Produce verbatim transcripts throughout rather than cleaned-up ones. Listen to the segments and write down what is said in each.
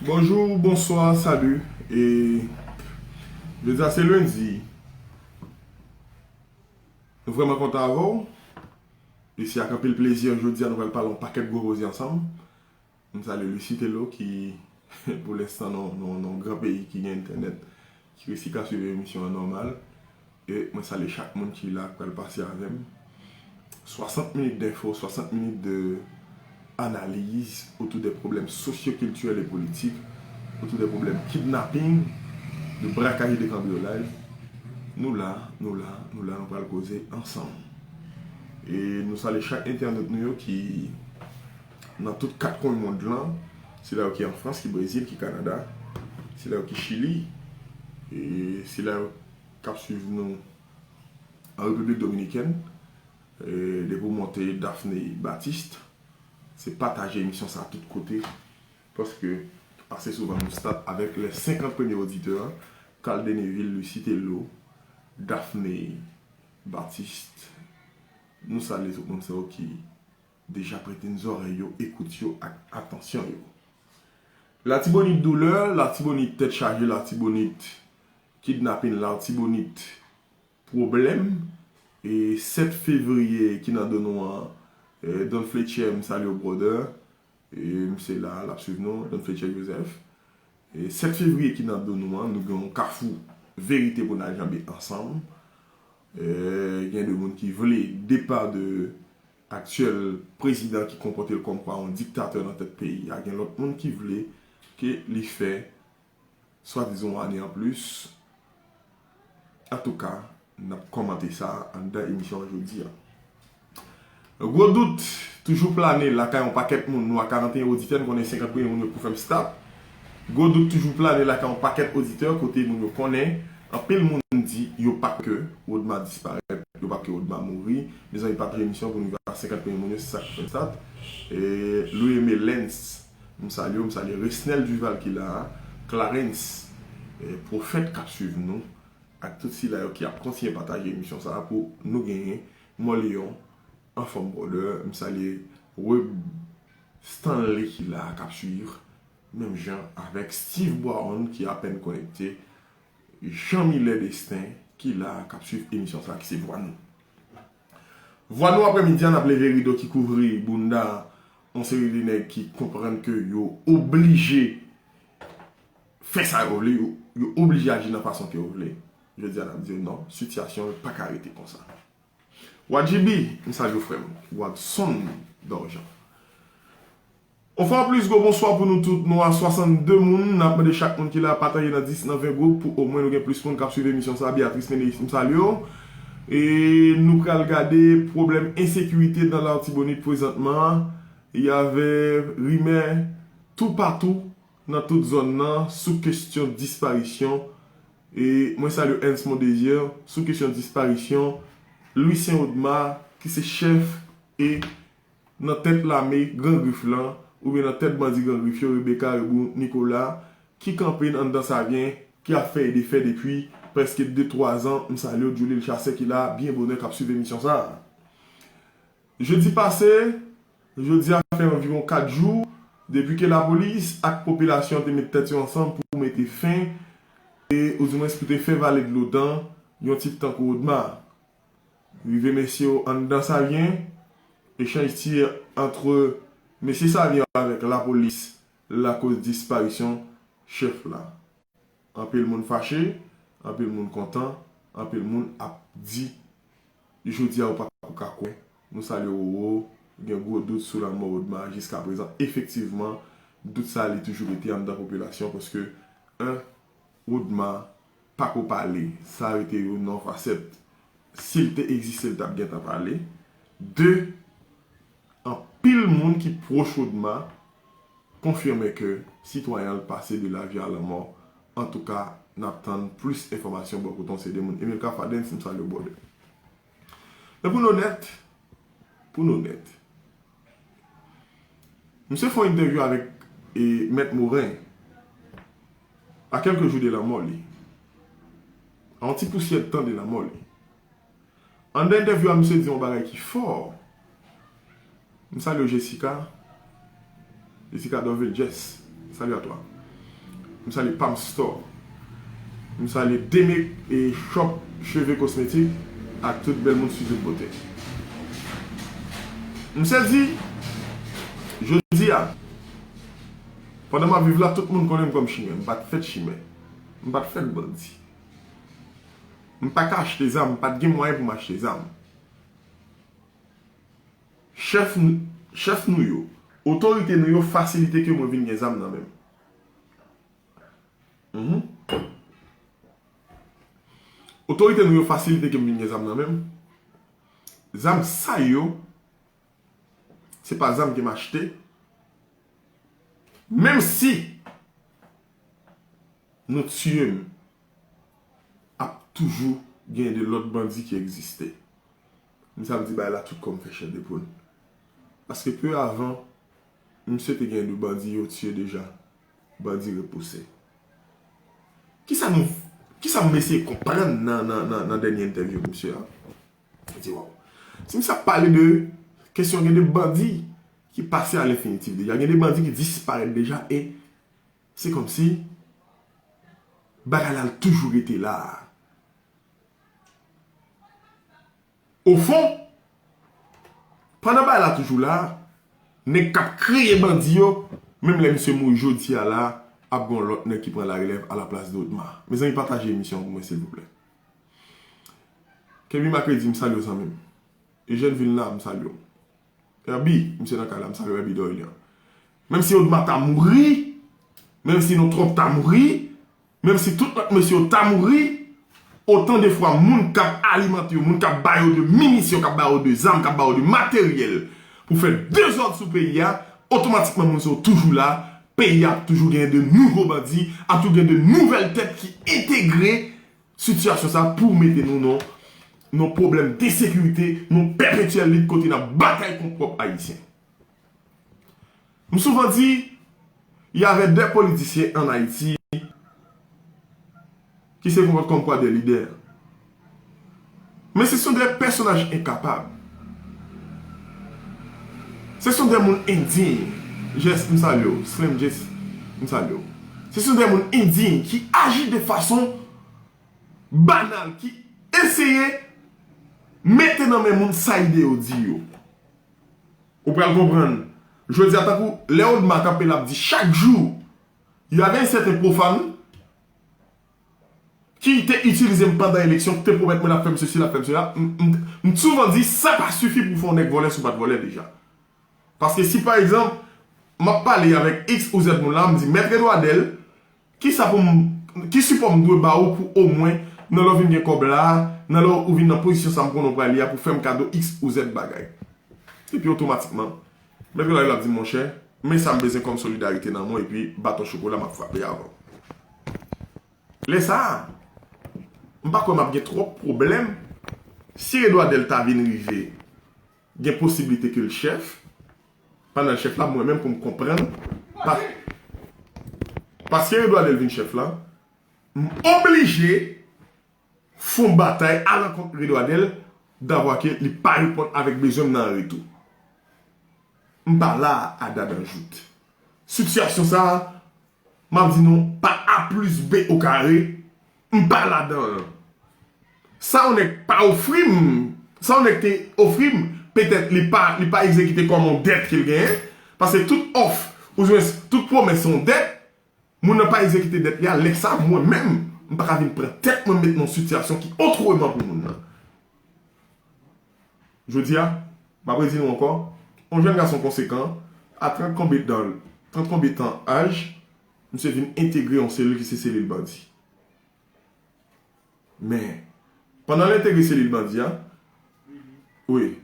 Bonjou, bonswa, salut. E jodi a se lendi. Nou vrèman kontan avè w. E se ak anpil plezi, jodi a nou pral pale yon pakèt gwo koze ansanm. M salye Lucie Tello ki, pou lenstan, nan nan- nan yon gran peyi ki gen entènèt, ki resi ka swiv emisyon an nòmal. E mwen salye chak moun ki la, k pral pase avè m. Swasant minit de enfo, swasant minit de analiz otou de pwoblèm sosyokiltirèl e politik, otou de pwoblèm kidnaping, de brakaj e de kanbriyolaj. Nou la, nou la, nou la, nou pral koze ansanm. E nou salye chak entènòt nou yo ki nan tout kat kwen mond lan, sila yo ki an Frans, ki Brezil, ki Kanada, sila yo ki Chili, e sila yo k ap swiv nou an Repiblik Dominikèn, e depi w monte Daphné Baptiste, se pataje emisyon sa tout kote, paske ase souvan nou start avèk les senkant premye oditè, Carl Deneville, Lucie Tello, Daphné Baptiste. Nou salye tout moun sa yo ki deja prete n zòrèy yo, ekout yo ak atansyon yo. Latibonit doulè, Latibonit tèt chaje, Latibonit kidnapin, Latibonit pwoblèm. E sèt fevriye ki nan do nou an, e, Don Fletcher, m salye w, brother. E misye la, l ap swiv nou, Don Fletcher Joseph. E sèt fevriye ki nan do nou an, nou gen yon kafou verite pou n al janbe ansanm. E, gen de moun ki vle depa de aktyèl prezidan ki konpòte l kòmkwa yon diktatè nan tèt peyi a. Gen lòt moun ki vle ke li fè swadizan yon ane anplis. Antouka, n ap kòmante sa anndan emisyon an jodi a. Gwo dout toujou plane lakay yon pakèt moun. Nou a karanteyen oditè, n konnen senkant premye moun yo pou fè m stop. Gwo dout toujou plane lakay yon pakèt oditè, kote moun yo konnen, anpil moun di yo pa ke Rodma disparèt, yo pa ke Rodma mouri. Mezanmi, pataje emisyon pou n rive a senkant premye moun yo, se sa k fè m stop. E, Louis Aimé Lens, m salye w, m salye Resnel Duval ki la a, Clarence, e, Pwofèt k ap swiv nou, ak tout sila yo ki ap kontinye pataje emisyon sa a pou nou genyen. Mòleyon, anfòm, brother, m salye Web Stanley ki la a, k ap swiv, menm jan avèk Steve Brown ki apèn konekte, Jean Miller Destin ki la a, k ap swiv emisyon sa a, ki se Vwa Nou. Vwa Nou aprèmidi a, n ap leve rido ki kouvri bounda yon seri de nèg ki konprann ke yo oblije fè sa yo vle, yo, yo oblije aji nan fason ke yo vle. Jodi a, n ap di yo non, sitiyasyon yo pa ka rete konsa. Wadjibi, m salye w, frè m. Wadson Dorjan. On fwa plis, gwo bonswa pou nou tout. Nou a swasannde moun. N ap mande chak moun ki la pataje nan dis, nan ven gwoup pou omwen nou gen plis moun k ap swiv emisyon sa a. Beatrice Meneis, m salye w. E nou pral gade pwoblèm ensekirite nan Latibonit prezantman. Y avè rimè toupatou nan tout zòn nan sou kesyon disparisyon. E mwen salye Ernst Mondésir sou kesyon disparisyon Lucien Rodma, ki se chèf e nan tèt lame Gran Grif lan, oubyen nan tèt bandi Gran Grif yo, Rebecca Reboux Nicolas, ki kanpe anndan Savyen, ki ap fè e defè depi prèske de twa zan. M salye w, Djoulil Chassé ki la, byen bonè, k ap swiv emisyon sa a. Jedi pase, jodi a fè anviwon kat jou depi ke lapolis ak popilasyon te met tèt yo ansanm pou mete fen, e, oudimwens pou te fè vale dlo dan yon tip tankou Rodma. Rive mesye yo anndan Savyen, echanj tir ant mesye Savyen yo avèk lapolis lakoz disparisyon chèf la. Anpil moun fache, anpil moun kontan, anpil moun ap di, jodi a ou pa ko ka kwè. Nou salye Roro, gen gwo dout sou lanmò Rodma jiska prezan. Efektivman, dout sa li toujou rete anndan popilasyon, paske, en, Rodma pa ko pale, sa rete yon non fasèt. Si l te egziste, l t ap gentan pale. De, anpil moun ki pwòch Rodma konfime ke sitwayen an pase de lavi a lanmò. Antouka, n ap tann plis enfòmasyon bò kote yon seri de moun. Emilka Fadens, m salye w, brother. Men pou n onèt, pou n onèt, misye fè yon entèvyou avèk, e, Mèt Morin, a kèlke jou de lanmò li, a yon ti pousyè de tan de lanmò li. Anndan entèvyou a, misye di yon bagay ki fò. M salye w, Jessica. Jessica Dorville, Jess, salut à toi. M salye Pam Store. M salye Deme e Shop Cheve Kosmetik ak tout bèl moun Studio de Beauté. Misye di, jodi a, pandan m ap viv la, tout moun konnen m kòm chimè. M pa t fèt chimè. M pa t fèt bandi. M pa ka achte zam, m pa t gen mwayen pou m achte zam. Chèf n-, chèf nou yo, otorite nou yo fasilite ke mwen vin gen zam nan men m. Mhm. Otorite nou yo fasilite ke m vin gen zam nan men m. Zam sa yo, se pa zam ke m achte. Menm si nou tiye m, ap toujou gen de lòt bandi ki egziste. M sa m di bagay la tout kò m fè chè de poul. Paske pe avan, misye te gen de bandi yo tiye deja. Bandi repouse. Kisa nou, kisa m eseye konprann nan, nan, nan, nan dènye entèvyou misye a? Di, waw. Si misye ap pale de kesyon, gen de bandi ki pase a lenfinitif deja. Gen de bandi ki disparèt deja e se kòmsi bagay la toujou rete la. Ofon, pandan bagay la toujou la, nèg k ap kreye bandi yo, menm lè misye mouri jodi a la, ap gen yon lòt nèg ki pran larelèv alaplas de Odma. Mezanmi, pataje emisyon an pou mwen, silvouplè. Kenbe Makredi, m salye w, zanmi m. Ejèn Vilna, m salye w. Herby, misye nan kay la, m salye w, Herby Dorelian. Menm si Odma ta mouri, menm si Nontròp ta mouri, menm si tout lòt mesye yo ta mouri, otan de fwa moun k ap alimante yo, moun k ap ba yo de minisyon, k ap ba yo de zam, k ap ba yo de materyèl pou fè dezòd sou peyi a, otomatikman moun sa yo toujou la, peyi a ap toujou gen de nouvo bandi, ap toujou gen de nouvèl tèt ki entegre sitiyasyon sa pou mete nou nan, nan pwoblèm de sekirite, nan pèpetyèl lit kote n ap batay kont pwòp Ayisyen. M souvan di, y avait des politiciens en Haïti qui se comportent comme quoi des leaders. Men se sont des personnages incapables. Se sont des moun endign. Jess, m salye w. Slim Jess, m salye w. Se sont des moun endign ki aji de fason banal, ki eseye mete nan men moun sa ide yo di yo. Ou pral konprann. Jodi a, tankou lè Odma kanpe, l ap di chak jou, y avait un certain profane ki te itilize m pandan eleksyon, ki te pwomèt mwen l ap fè m sesi, l ap fè m sela. M, m, m souvan di, sa pa sifi pou fè yon nèg vòlè si w pa t vòlè deja. Paske si, pa egzanp, m ap pale avèk X ou Z moun la, m di, Mèt Edwadèl, kisa pou m, ki sipò m dwe ba ou pou omwen, nan lè w vin gen kòb la, nan lè w vin nan pozisyon sa m konnen w prale a, pou fè m kado X ou Z bagay? Epi otomatikman, Mèt Edwadèl ap di, monchè, men sa m bezwen kòm solidarite nan mwen, epi baton chokola m ap frape avan. Lè sa a, m pa kwè m ap gen twòp pwoblèm si Edwadèl ta vin rive gen posiblite ke l chèf, pandan l chèf la, mwen menm pou m konprann, pa, paske Edwadèl vin chèf la, m oblije fè yon batay alankont Edwadèl, davwa ke li pa reponn avèk bezwen m nan an retou. M pa la a dadan jout. Sitiyasyon sa a, m ap di nou, pa A plis B o kare, m pa ladan l. Sa yon nèg pa ofri m, sa yon nèg te ofri m, petèt li pa, li pa egzekite kòm yon dèt ke l genyen, paske tout òf, oubyen tout pwomès se yon dèt, moun nan pa egzekite dèt li a, lè sa, mwen menm, m pa ka vin pran tèt mwen met nan yon sitiyasyon ki otreman pou moun nan. Jodi a, m ap redi nou ankò, yon jèn gason konsekan, a trant konbyen dan, trant konbyen tan aj, misye vin entegre yon selil ki se selil bandi. Men, pandan l entegre selil bandi a, wi,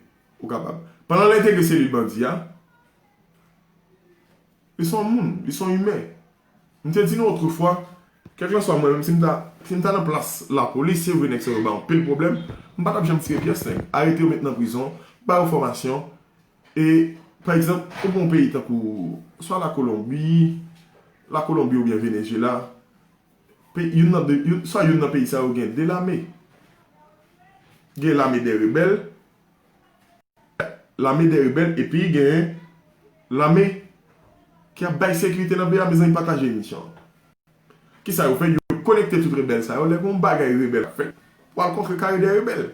ou kapab. Pandan l entegre selil bandi a, li se yon moun, li se yon imen. M te di nou otrefwa, kèlkanswa mwen menm, si m ta, si m ta nan plas lapolis, se vre nèg sa yo ba anpil pwoblèm, m pa t ap janm tire pyès nèg. Arete yo, met nan prizon, ba yo fòmasyon. E, pa egzanp, ou pran yon peyi tankou swa Lakolonbi, Lakolonbi oubyen Venezuela, pe-, youn nan de, youn, swa youn nan peyi sa yo gen de lame. Gen lame dè rebèl, lame dè rebèl, epi gen lame ki ap bay sekirite nan peyi a, mezanmi, pataje emisyon an. Kisa yo fè? Yo konekte tout rebèl sa yo. Lè gen yon bagay rebèl ap fèt, pou al kontre kare de rebèl.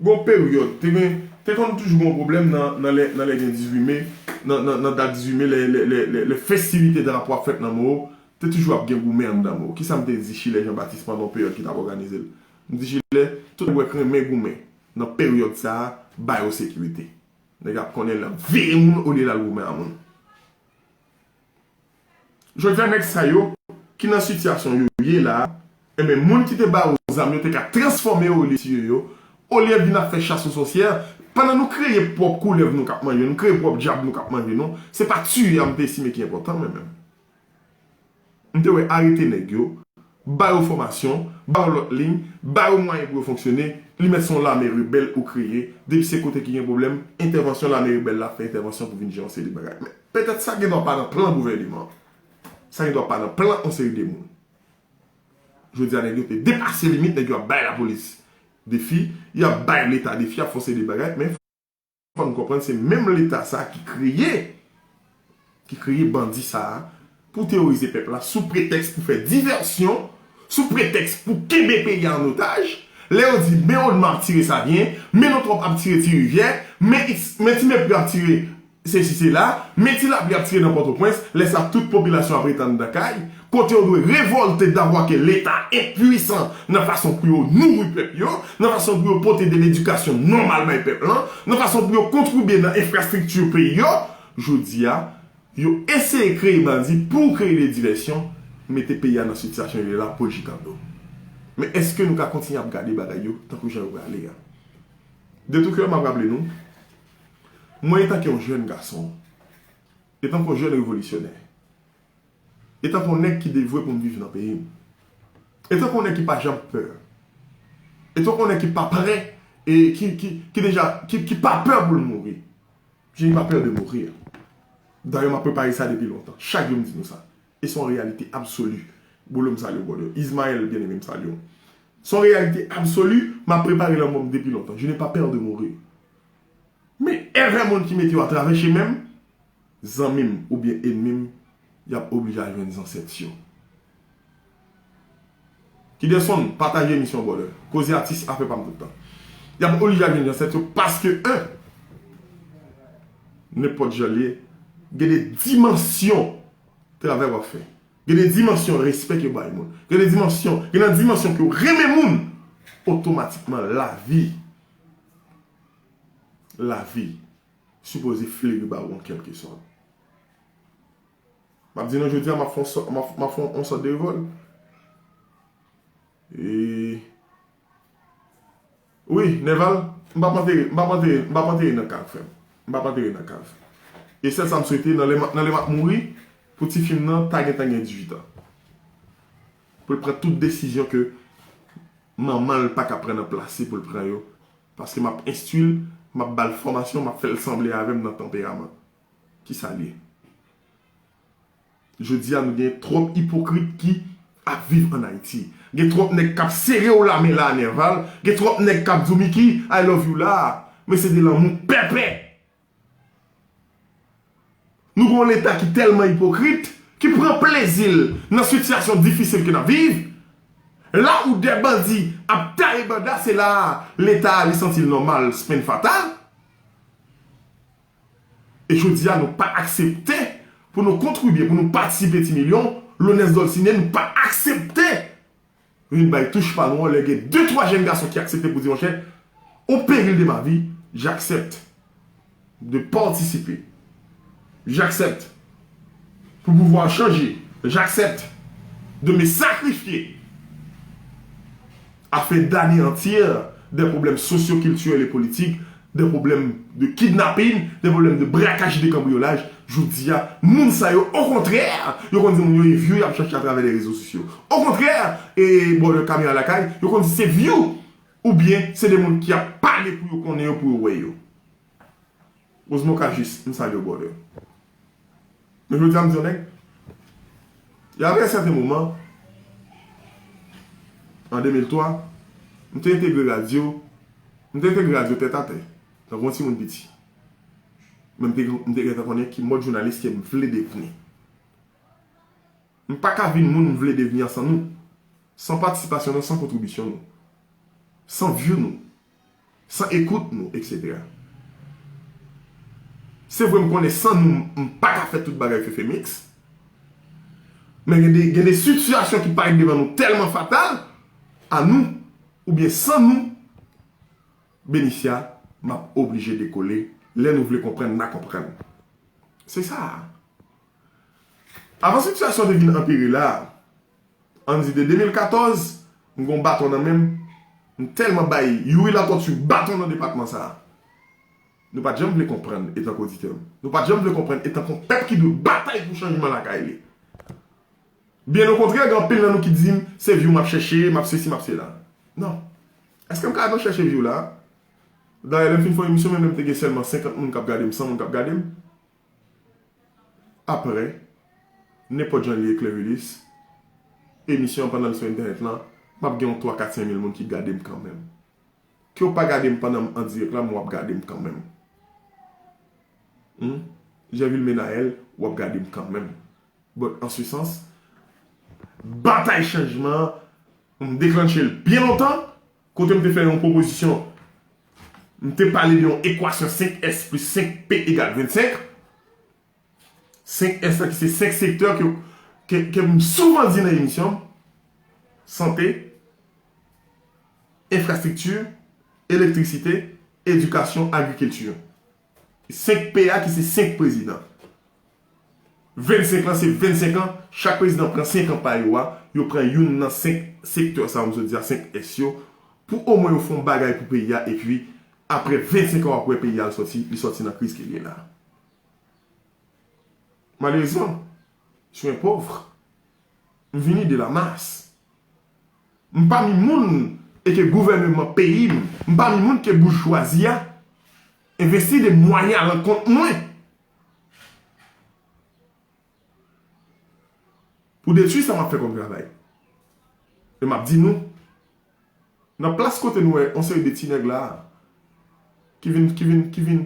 Gon peryòd, te gen, te konn toujou gon pwoblèm nan, nan lè, nan lè gen dizuit me, nan, nan, nan dat dizuit me, lè, lè, lè, lè, lè festivite drapo ap fèt nan Moro, te toujou ap gen goumen anndan Moro. Kisa m te di Chilè Jean Baptiste pandan yon peryòd ki t ap òganize l? M di Chilè, tout nèg w wè k renmen goumen nan peryòd sa a, ba yo sekirite. Nèg ap konnen l ap veye moun olye l al goumen a moun. Jodi a, nèg sa yo ki nan sitiyasyon yo ye la a, enben, moun ki te ba yo zam yo te ka transfòme yo olye tiye yo, olye vin ap fè chas o sòsyè, pandan nou kreye pwòp koulèv nou k ap manje, nou kreye pwòp dyab nou k ap manje nou, se pa tiye a m te estime ki enpòtan, mwen menm. M te wè arete nèg yo, ba yo fòmasyon, ba yo lòt liy, ba yo mwayen pou yo fonksyone, li mèt se yon lame rebèl ou kreye, depi se kote ki gen pwoblèm, entèvansyon lame rebèl la fè entèvansyon pou vin jere yon seri de bagay. Men, petèt sa gen dwa pa nan plan gouvèneman an. Sa gen dwa pa nan plan yon seri de moun. Jodi a, nèg yo te depase limit, nèg yo ap bay lapolis defi, y ap bay Leta defi, y ap fè yon seri de bagay, men fò n konprann se menm Leta sa a ki kreye, ki kreye bandi sa a pou teworize pèp la sou pretèks pou fè divèsyon, sou pretèks pou kenbe peyi a an otaj. Lè yo di, men Odma ap tire Savyen, men Nontrop ap tire Ti Rivyè, men, men Ti Mepri ap tire sesi sela, men Ti Lapli ap tire nan Pòtoprens, lè sa tout popilasyon ap ret anndan kay, kote yo dwe revòlte davwa ke Leta enpwisan nan fason pou yo nouri pèp yo, nan fason pou yo pote de ledikasyon nòmal bay pèp lan, nan fason pou yo kontribye nan enfrastrikti peyi yo, jodi a, yo eseye kreye bandi pou kreye de divèsyon, mete peyi a nan sitiyasyon li ye la pou l chita do. Men èske nou ka kontinye ap gade bagay yo tankou jan yo prale a? De tou kè, m ap raple nou, mwen, etanke yon jèn gason, etanke yon jèn revolisyonè, etanke yon nèg ki devwe pou m viv nan peyi m, etanke yon nèg ki pa janm pè, etanke yon nèg ki pa prè, e ki, ki, ki deja, ki, ki pa pè pou l mouri. Je n'ai pas peur de mourir. Dayè, m ap prepare sa depi lontan. Chak jou m di nou sa. E se yon reyalite absoli. Bolo, m salye w, brother. Ismaël, byeneme, m salye w. Se yon reyalite absoli, m ap prepare lanmò m depi lontan. Je n'ai pas peur de mourir. Men, èvè moun ki mete yo atravè chemen m, zanmi m oubyen ènmi m, y ap oblije al jwenn zansèt yo. Kiderson, pataje emisyon, brother. Koze atis, afè pa m tout tan. Y ap oblije al jwenn zansèt yo paske, en, nenpòt jan l ye, gen de dimansyon travay w ap fè. Gen de dimansyon respè ke w bay moun. Gen de dimansyon, gen nan dimansyon ke w renmen moun. Otomatikman, lavi, lavi sipoze fleri ba ou an kèlkesòt. M ap di nou jodi a, m ap fè yon sò-, m ap, m ap fè yon sòt de revòl. E, wi, Nerval, m p ap antere, m p ap antere, m p ap antere nan kav, frè m. M p ap antere nan kav. E sèl sa m swete, nan lè m, nan lè m ap mouri, pou tifi m nan ta gentan gen dizuit an. Pou l pran tout desizyon ke manman l pa ka pran nan plas li pou l pran yo. Paske m ap enstwi l, m ap ba l fòmasyon, m ap fè l sanble avè m nan tanperaman. Kisa l ye? Jodi a, nou gen twòp ipokrit ki ap viv ann Ayiti. Gen twòp nèg k ap sere w lamen la, Nerval. Gen twòp nèg k ap di w, Mickey, I love you la. Men se de lanmou pèpè. Nou gen yon Leta ki tèlman ipokrit, ki pran plezi l nan sitiyasyon difisil ke n ap viv. La ou de bandi ap taye banda, se la a Leta a li santi l nòmal spend fatal. E jodi a, nou pa aksepte pou nou kontribye, pou nou patisipe ti milyon, Lonès Dolcine, nou pa aksepte vin bay touch pa nou an, lè gen de twa jèn gason ki aksepte pou di, monchè, au péril de ma vie, j'accepte de participer. J'accepte pour pouvoir changer. J'accepte de me sacrifier afin d'anéantir des problèmes socio-culturels et politiques, des problèmes de kidnapping, des problèmes de braquage, de cambriolage. Jodi a, moun sa yo, okontrè, yo konn di moun yo e vyou, y ap chache atravè les réseaux sociaux. Okontrè, e bò de kamera lakay, yo konn di se vyou, oubyen se de moun ki ap pale pou yo konnen yo, pou yo wè yo. Osmo Kajis, m salye w, brother. Men jodi a, m di yon nèg, y avait un certain moment, an de mil twa, m te entegre radyo, m te entegre radyo tèt atè, tankou yon timoun piti. Men m te, m te gentan konnen ki mòd jounalis ke m vle devni. M pa ka vin moun m vle devni an san nou, san patisipasyon nou, san kontribisyon nou, san view nou, san ekout nou, etsetera. Se vre, m konnen san nou, m pa ka fè tout bagay Fefe Mix. Men gen de, gen de sitiyasyon ki parèt devan nou tèlman fatal, a nou, oubyen san nou, Benicia, m ap oblije dekole. Lè nou vle konprann, n a konprann. Se sa. Avan sitiyasyon te vin anpire la, ann di de de mil katòz, m gon baton nan men m, m tèlman bay Youri Latortue baton nan depatman sa a. Nou pa t janm vle konprann etanke oditè m. Nou pa t janm vle konprann etanke yon pèp ki dwe batay pou chanjman lakay li. Byen okontrè, gen anpil nan nou ki di m, se view m ap chèche, m ap sesi, m ap sela. Non. Èske m ka al nan chèche view la? Dayè, lè m fin fè yon emisyon, menm lè m te gen sèlman senkant moun k ap gade m, san moun k ap gade m, apre, nenpòt jan li ye, Clevilus, emisyon an pandan l sou entènèt lan, m ap gen yon twa, kat, senk mil moun ki gade m kanmenm. Ke w pa gade m pandan m an dirèk la, men w ap gade m kanmenm. Hmm? Gerville Menael, w ap gade m kanmenm. But, en ce sens, batay chanjman an, m deklanche l byen lontan, kote m te fè yon pwopozisyon, m te pale de yon ekwasyon senk S plis senk P egal vennsenk. Senk S la ki se senk sektè ke, ke, ke m souvan di nan emisyon m, sante, enfrastrikti, elektrisite, edikasyon, agrikilti. Senk P a ki se senk prezidan. Vennsenk lan se vennsenk an, chak prezidan pran senk an pa yo a, yo pran youn nan senk sektè sa yo m sot di a, senk S yo, pou omwen yo fè yon bagay pou peyi a, epi apre vennsenk an w ap wè peyi a sòti, li sòti nan kriz ke l ye la. Malerezman, je suis un pauvre. M vini de la masse. M pami moun e ke gouvèneman peyi m, m pami moun ke boujwazi a envesti de mwayen alankont mwen pou detwi sa m ap fè kòm travay. E m ap di nou, nan plas kote nou wè yon seri de ti nèg la ki vin, ki vin, ki vin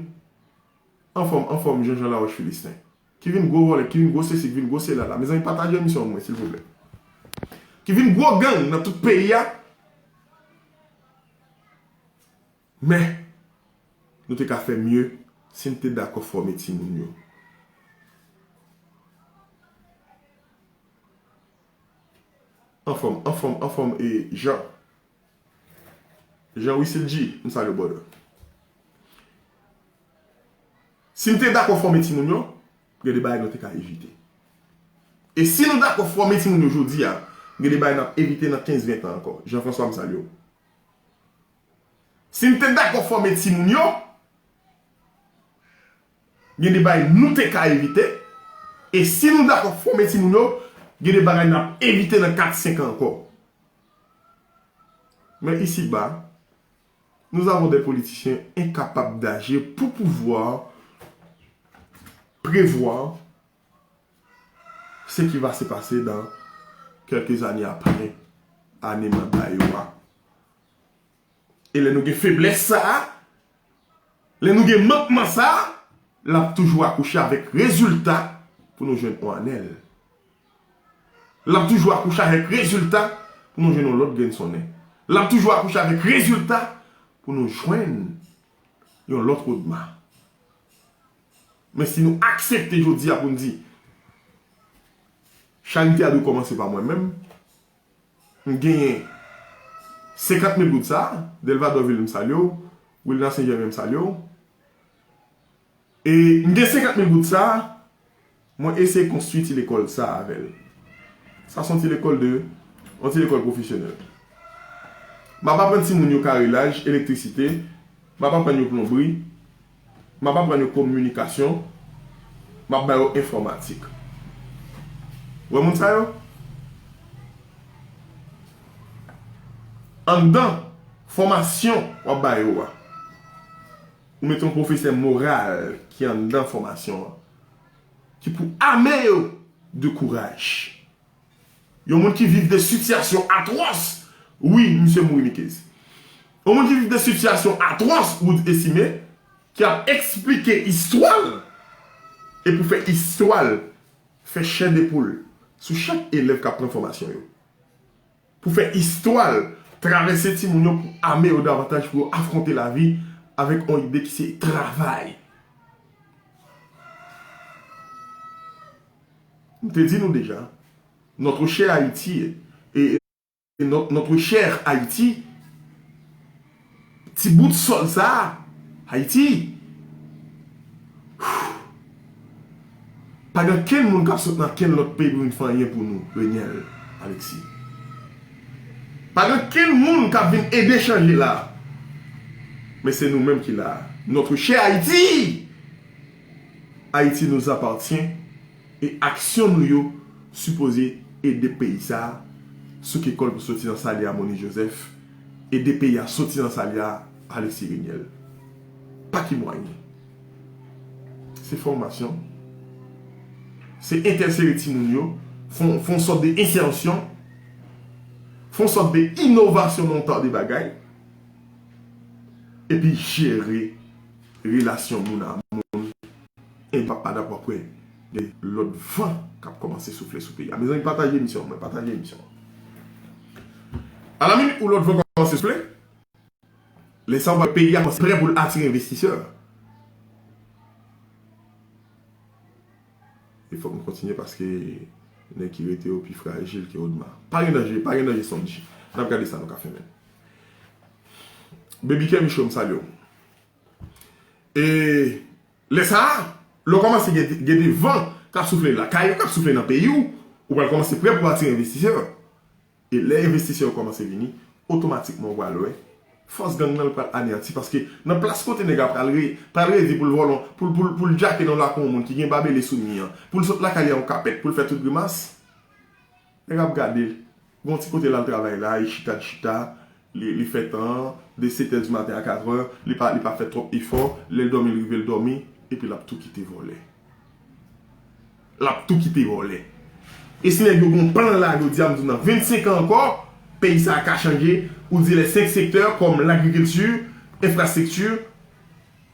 anfòm, anfòm Jan Jan Laroche Filisten, ki vin gwo vòlè, ki vin gwo sesi, ki vin gwo sela la. Mezanmi, pataje emisyon an mwen, silvouplè. Ki vin gwo gang nan tout peyi a. Men, nou te ka fè mye si n te dakò fòme timoun yo. Anfòm, anfòm, anfòm, e Jan. Jan Wisil G, m salye w, brother. Si n te dakò fòme timoun yo, gen de bagay nou te ka evite. E si nou dakò fòme timoun yo jodi a, gen de bagay n ap evite nan kenz, ven tan ankò. Jean François, m salye w. Si n te dakò fòme timoun yo, gen de bagay nou te ka evite. E si nou dakò fòme timoun yo, gen de bagay n ap evite nan kat, senk an ankò. Mais ici-bas, nous avons des politiciens incapables d'agir pour pouvoir prévoir ce qui va se passer dans quelques années après, ane manda yo a. E lè nou gen feblès sa a, lè nou gen mankman sa a, l ap toujou akouche avèk rezilta pou nou jwenn yon anèl. L ap toujou akouche avèk rezilta pou nou jwenn yon lòt grenn sonnen. L ap toujou akouche avèk rezilta pou nou jwenn yon lòt wodma. Men si nou aksepte jodi a pou n di, charite a dwe kòmanse pa mwen menm, m genyen senkant mil goud sa, Delva Dòvil, m salye w, Wilna Senjèmen, m salye w. E m gen senkant mil goud sa, mwen eseye konstwi ti lekòl sa avè l. Sa se yon ti lekòl de, yon ti lekòl pwofesyonèl. M ap aprann timoun yo karelaj, elektrisite, m ap aprann yo plonbri, m ap aprann yo kominikasyon, m ap ba yo enfòmatik. Ou wè moun sa yo? Anndan fòmasyon w ap ba yo a, ou mete yon pwofesè moral ki anndan fòmasyon an, ki pou ame yo de kouraj. Yon moun ki viv de sitiyasyon atwòs, wi, misye mouri Mickey's. Yon moun ki viv de sitiyasyon atwòs, Wood Estimé, ki ap eksplike istwa l, e pou fè istwa l, fè chè de poul. sou chak elèv k ap pran fòmasyon yo. Pou fè istwa l, travèse timoun yo pou ame yo davantaj pou yo afwonte lavi avèk yon ide ki se travay. M te di nou deja, notre cher Haïti, e, e, notre, notre cher Haïti, ti bout sòl sa a, Ayiti, pa gen kenn moun k ap sot nan kenn lòt peyi pou vin fè anyen pou nou, Reniel Alexis. Pa gen kenn moun k ap vin ede chanje la. Men se nou menm ki la. Notre cher Haïti! Haïti nous appartient. E aksyon nou yo sipoze ede peyi sa a souke kò l pou soti nan sali a Moïse Joseph, ede peyi a soti nan sali a Alexis Reniel. Pa ki mwayen? Se fòmasyon. Se entèsere timoun yo, fè yon, fè yon sòt de ensèsyon, fè yon sòt de inovasyon nan yon ta de bagay, epi jere relasyon moun a moun. E m p ap pa dakò pou gen lòt van k ap kòmanse soufle sou peyi a. Mezanmi, pataje emisyon an, mwen, pataje emisyon an. A la minit ou lòt van kòmanse soufle, lè sa w wè peyi a kòmanse prè pou l atire envestisè. E fòk nou kontinye paske nèg ki rete yo pi frajil ke Odma. Pa gen danje, pa gen danje, Sondji. N ap gade sa nou ka fè menm. Baby Kevin Show, m salye w. E lè sa a, lè w kòmanse gen, gen de van k ap soufle lakay ou, k ap soufle nan peyi w, ou pral kòmanse prè pou atire envestisè. E lè envestisè yo kòmanse vini, otomatikman ou pral wè fòs gang nan pral aneyanti, paske nan plas kote nèg la pral re, pral redi pou l vòlè, pou l, pou l, pou l djake nan lakou yon moun ki gen babele sou mi an, pou l sot lakay li a yon kapèt, pou l fè tout grimas, nèg ap gade l. Gon ti kote l al travay la, li chita, li chita, li, li fè tan an, de sèt è di maten a kat è, li pa, li pa fè twòp efò, lè l dòmi, l rive, l dòmi, epi l ap tou kite vòlè. L ap tou kite vòlè. E si nèg yo gon plan la, yo di a, m di w nan vennsenk an ankò, peyi sa a ka chanje, ou di les cinq secteurs comme l'agriculture, infrastructure,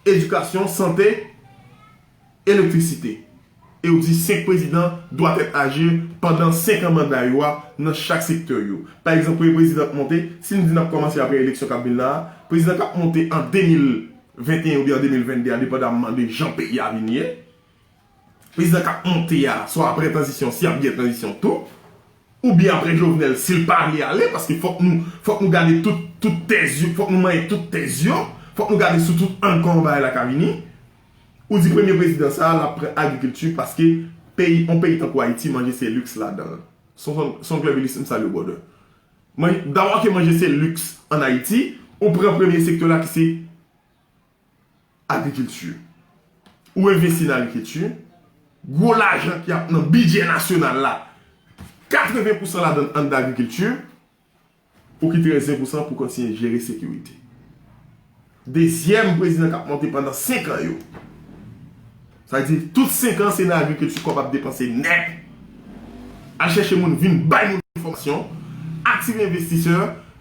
éducation, santé, elektrisite. E ou di senk prezidan doit être âgé pandan senk an manda yo a nan chak sektè yo. Pa egzanp, premye prezidan k monte, si n di n ap kòmanse apre eleksyon k ap vin la a, prezidan k ap monte an de mil venteyen oubyen an de mil vennde a, depandamman de jan peyi a vin ye, prezidan k ap monte a, swa apre tranzisyon, si ap gen tranzisyon tou, oubyen apre Jovenel, si l pa vle ale, paske fòk nou, fòk nou gade tout, tout tèz yo, fòk nou manyen tout tèz yo, fòk nou gade sou tout ang kòman bagay la ka vini. Ou di premye prezidan sa a, l ap pran agrikilti paske peyi, yon peyi tankou Ayiti, manje se liks ladan l. Son, son, son Glèvilis, m salye w, brother. Manje, dabò ke manje se liks ann Ayiti, ou pran premye sektè la ki se agrikilti. Ou envesti nan agrikilti, gwo lajan ki ap nan bidjè nasyonal la, katreven pousan ladan l anndan agrikilti, ou kite rès ven pousan pou kontinye jere sekirite. Dezyèm prezidan k ap monte pandan senk an yo. Sa vle di, tout senk an, se nan agrikilti kòb ap depanse nèt. Al chèche moun, vin bay moun fòmasyon, atire envestisè,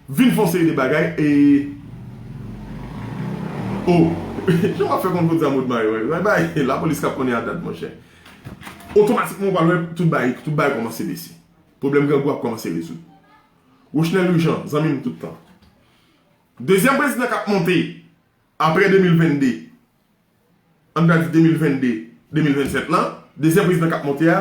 vin fè yon seri de bagay, e, o, jan w ap fè konn kout zam ou t mare, wè, bay, lapolis k ap konnen a dat, monchè. Otomatikman, ou pral wè tout bagay, tout bagay kòmanse bese. Pwoblèm grangou ap kòmanse rezoud. Wochnè Louis Jean, zanmi m tout tan. Dezyèm prezidan k ap monte apre de mil vennde, ann pral di de mil vennde, de mil vennsèt lan, dezyèm prezidan k ap monte a,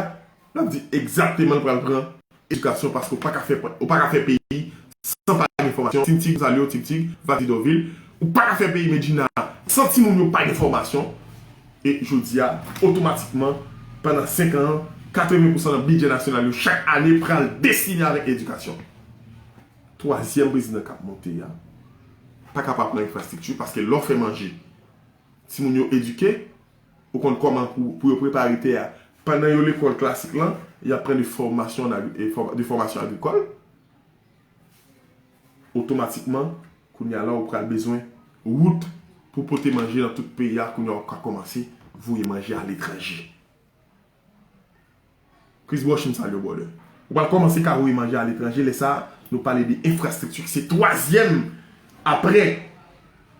l ap di egzakteman l pral pran edikasyon, paske ou pa ka fè, ou pa ka fè peyi san pa gen fòmasyon. Tim Tig, m salye w, Tim Tig, Vadi Dòvil, ou pa ka fè peyi Medjina san timoun yo pa gen fòmasyon. E jodi a, otomatikman, pandan senk an, katreven pousan nan bidjè nasyonal yo chak ane pral destine avèk edikasyon. Twazyèm prezidan k ap monte a pa ka pa pran enfrastrikti, paske lè w fè manje, timoun yo edike, ou konn kòman pou, pou yo prepare tè a. Pandan yo lekòl klasik lan, y ap pran de fòmasyon an agri-, e fò-, de fòmasyon agrikòl. Otomatikman, kounye a la, ou pral bezwen wout pou pote manje nan tout peyi a, kounye a w ka kòmanse voye manje aletranje. Chris Brochim, salye w, brother. Ou pral kòmanse ka voye manje aletranje, lè sa a, nou pale de enfrastrikti, ki se twazyèm apre,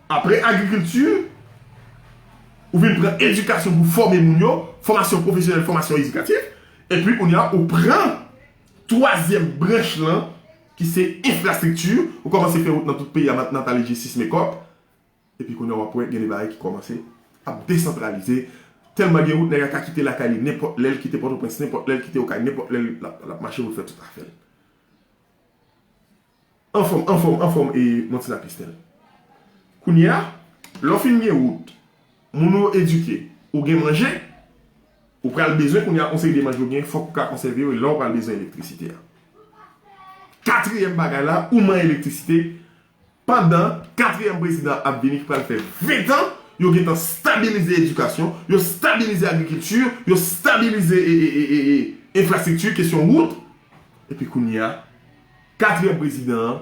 apre agrikilti, ou vin pran edikasyon pou fòme moun yo, fòmasyon pwofesyonèl, fòmasyon edikatif, epi kounye a, ou pran twazyèm branch lan, ki se enfrastrikti, ou kòmanse fè wout nan tout peyi a, Nat-, Nathalie Jessis Mekòp, epi kounye a w ap wè gen de bagay ki kòmanse ap desantralize. Tèlman gen wout, nèg la ka kite lakay li nenpòt lè, l kite Pòtoprens nenpòt lè, l kite Okay nenpòt lè, l ap, l ap mache pou l fè tout afè l. Anfòm, anfòm, anfòm, e Montina Christelle. Kounye a, lè w fin gen wout, moun ou edike, ou gen manje, ou pral bezwen kounye a yon seri de manje ou gen, fòk ou ka konsève yo, e la w pral bezwen elektrisite a. Katriyèm bagay la, ou manyen elektrisite, pandan katriyèm prezidan ap vini ki pral fè ven tan, yo gentan stabilize edikasyon, yo stabilize agrikilti, yo stabilize e, e, e, e, e, enfrastrikti, kesyon wout, epi kounye a, katriyèm prezidan an,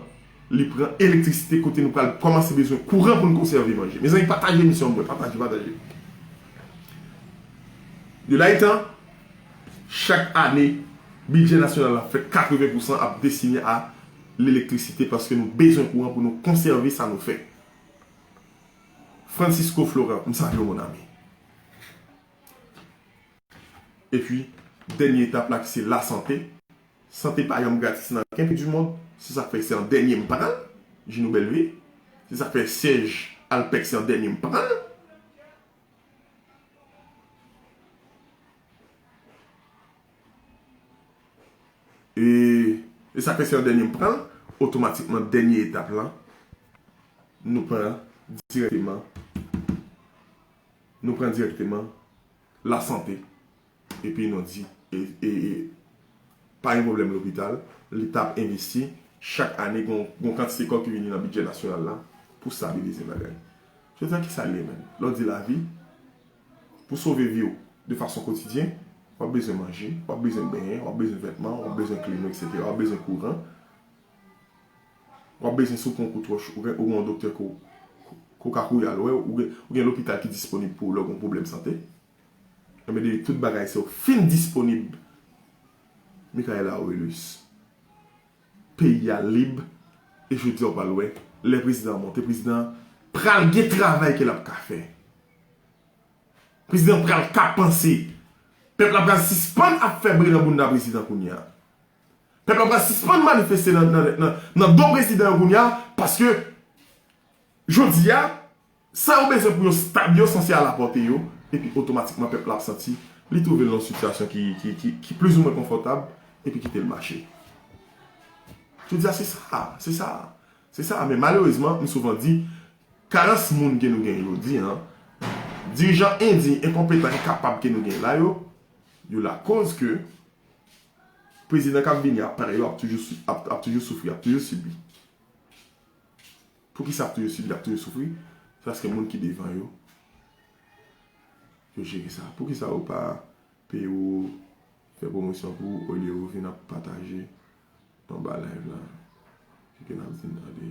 li pran elektrisite kote nou pral kòmanse bezwen kouran pou n konsève manje. Mezanmi, pataje emisyon an pou mwen, pataje, pataje. De la etan, chak ane, bidjè nasyonal la fè katreven pousan ap destine a lelektrisite paske nou bezwen kouran pou nou konsève sa nou fè. Francisco Florent, m salye w, mon ami. Epi, dènye etap la ki se lasante. Sante pa janm gratis nan okenn peyi di mond. Se sa k fè se an dènye m pran l, Juno Bellevue. Se sa k fè syèj Alpec se an dènye m pran l. E, e sa k fè se an dènye m pran l, otomatikman dènye etap la, nou pran dirèkteman, nou pran dirèkteman lasante. Epi nou di, e, e, e, pa gen pwoblèm lopital, Leta ap envesti, chak ane gon, gon kantite kòb ki vini nan bidjè nasyonal la pou stabilize bagay. Jodi a ki sa l ye menm? Lè w di lavi, pou sove vi w de fason kotidyen, w ap bezwen manje, w ap bezwen benyen, w ap bezwen vètman, w ap bezwen klima, etsetera, w ap bezwen kouran, w ap bezwen si w pran kout wòch, ou gen, ou gen yon doktè ko, ko, ko ka kouri al wè, ou gen, ou gen lopital ki disponib pou w lè w gen yon pwoblèm sante. Enben, depi tout bagay sa yo fin disponib, Michael Aurelius, peyi a lib, e jodi a w pral wè, lè prezidan an monte, prezidan an pral gen travay ke l ap ka fè. Prezidan an pral ka panse. Pèp la pral sispann ap fè bri nan bounda prezidan kounye a. Pèp la pral sispann manifeste nan, nan, nan, nan do prezidan yo kounye a, paske jodi a, sa yo bezwen pou yo stab, yo sanse al apòte yo, epi otomatikman pèp la ap santi li twouve l nan yon sitiyasyon ki, ki, ki, ki plizoumwen konfòtab, epi kite l mache. Jodi a, se sa, se sa, se sa. Men malerezman, m souvan di, karans moun ke nou gen jodi a, dirijan endiy, enkonpetan, enkapab ke nou gen la yo, yo lakoz ke prezidan k ap vini apre yo ap toujou sou-, ap, ap toujou soufri, ap toujou sibi. Poukisa ap toujou sibi, ap toujou soufri? Se paske moun ki devan yo, yo jere sa. Poukisa yo pa peye ou, fè pwomosyon pou ou, olye ou vin ap pataje anba live la? Kite n ap di n tande.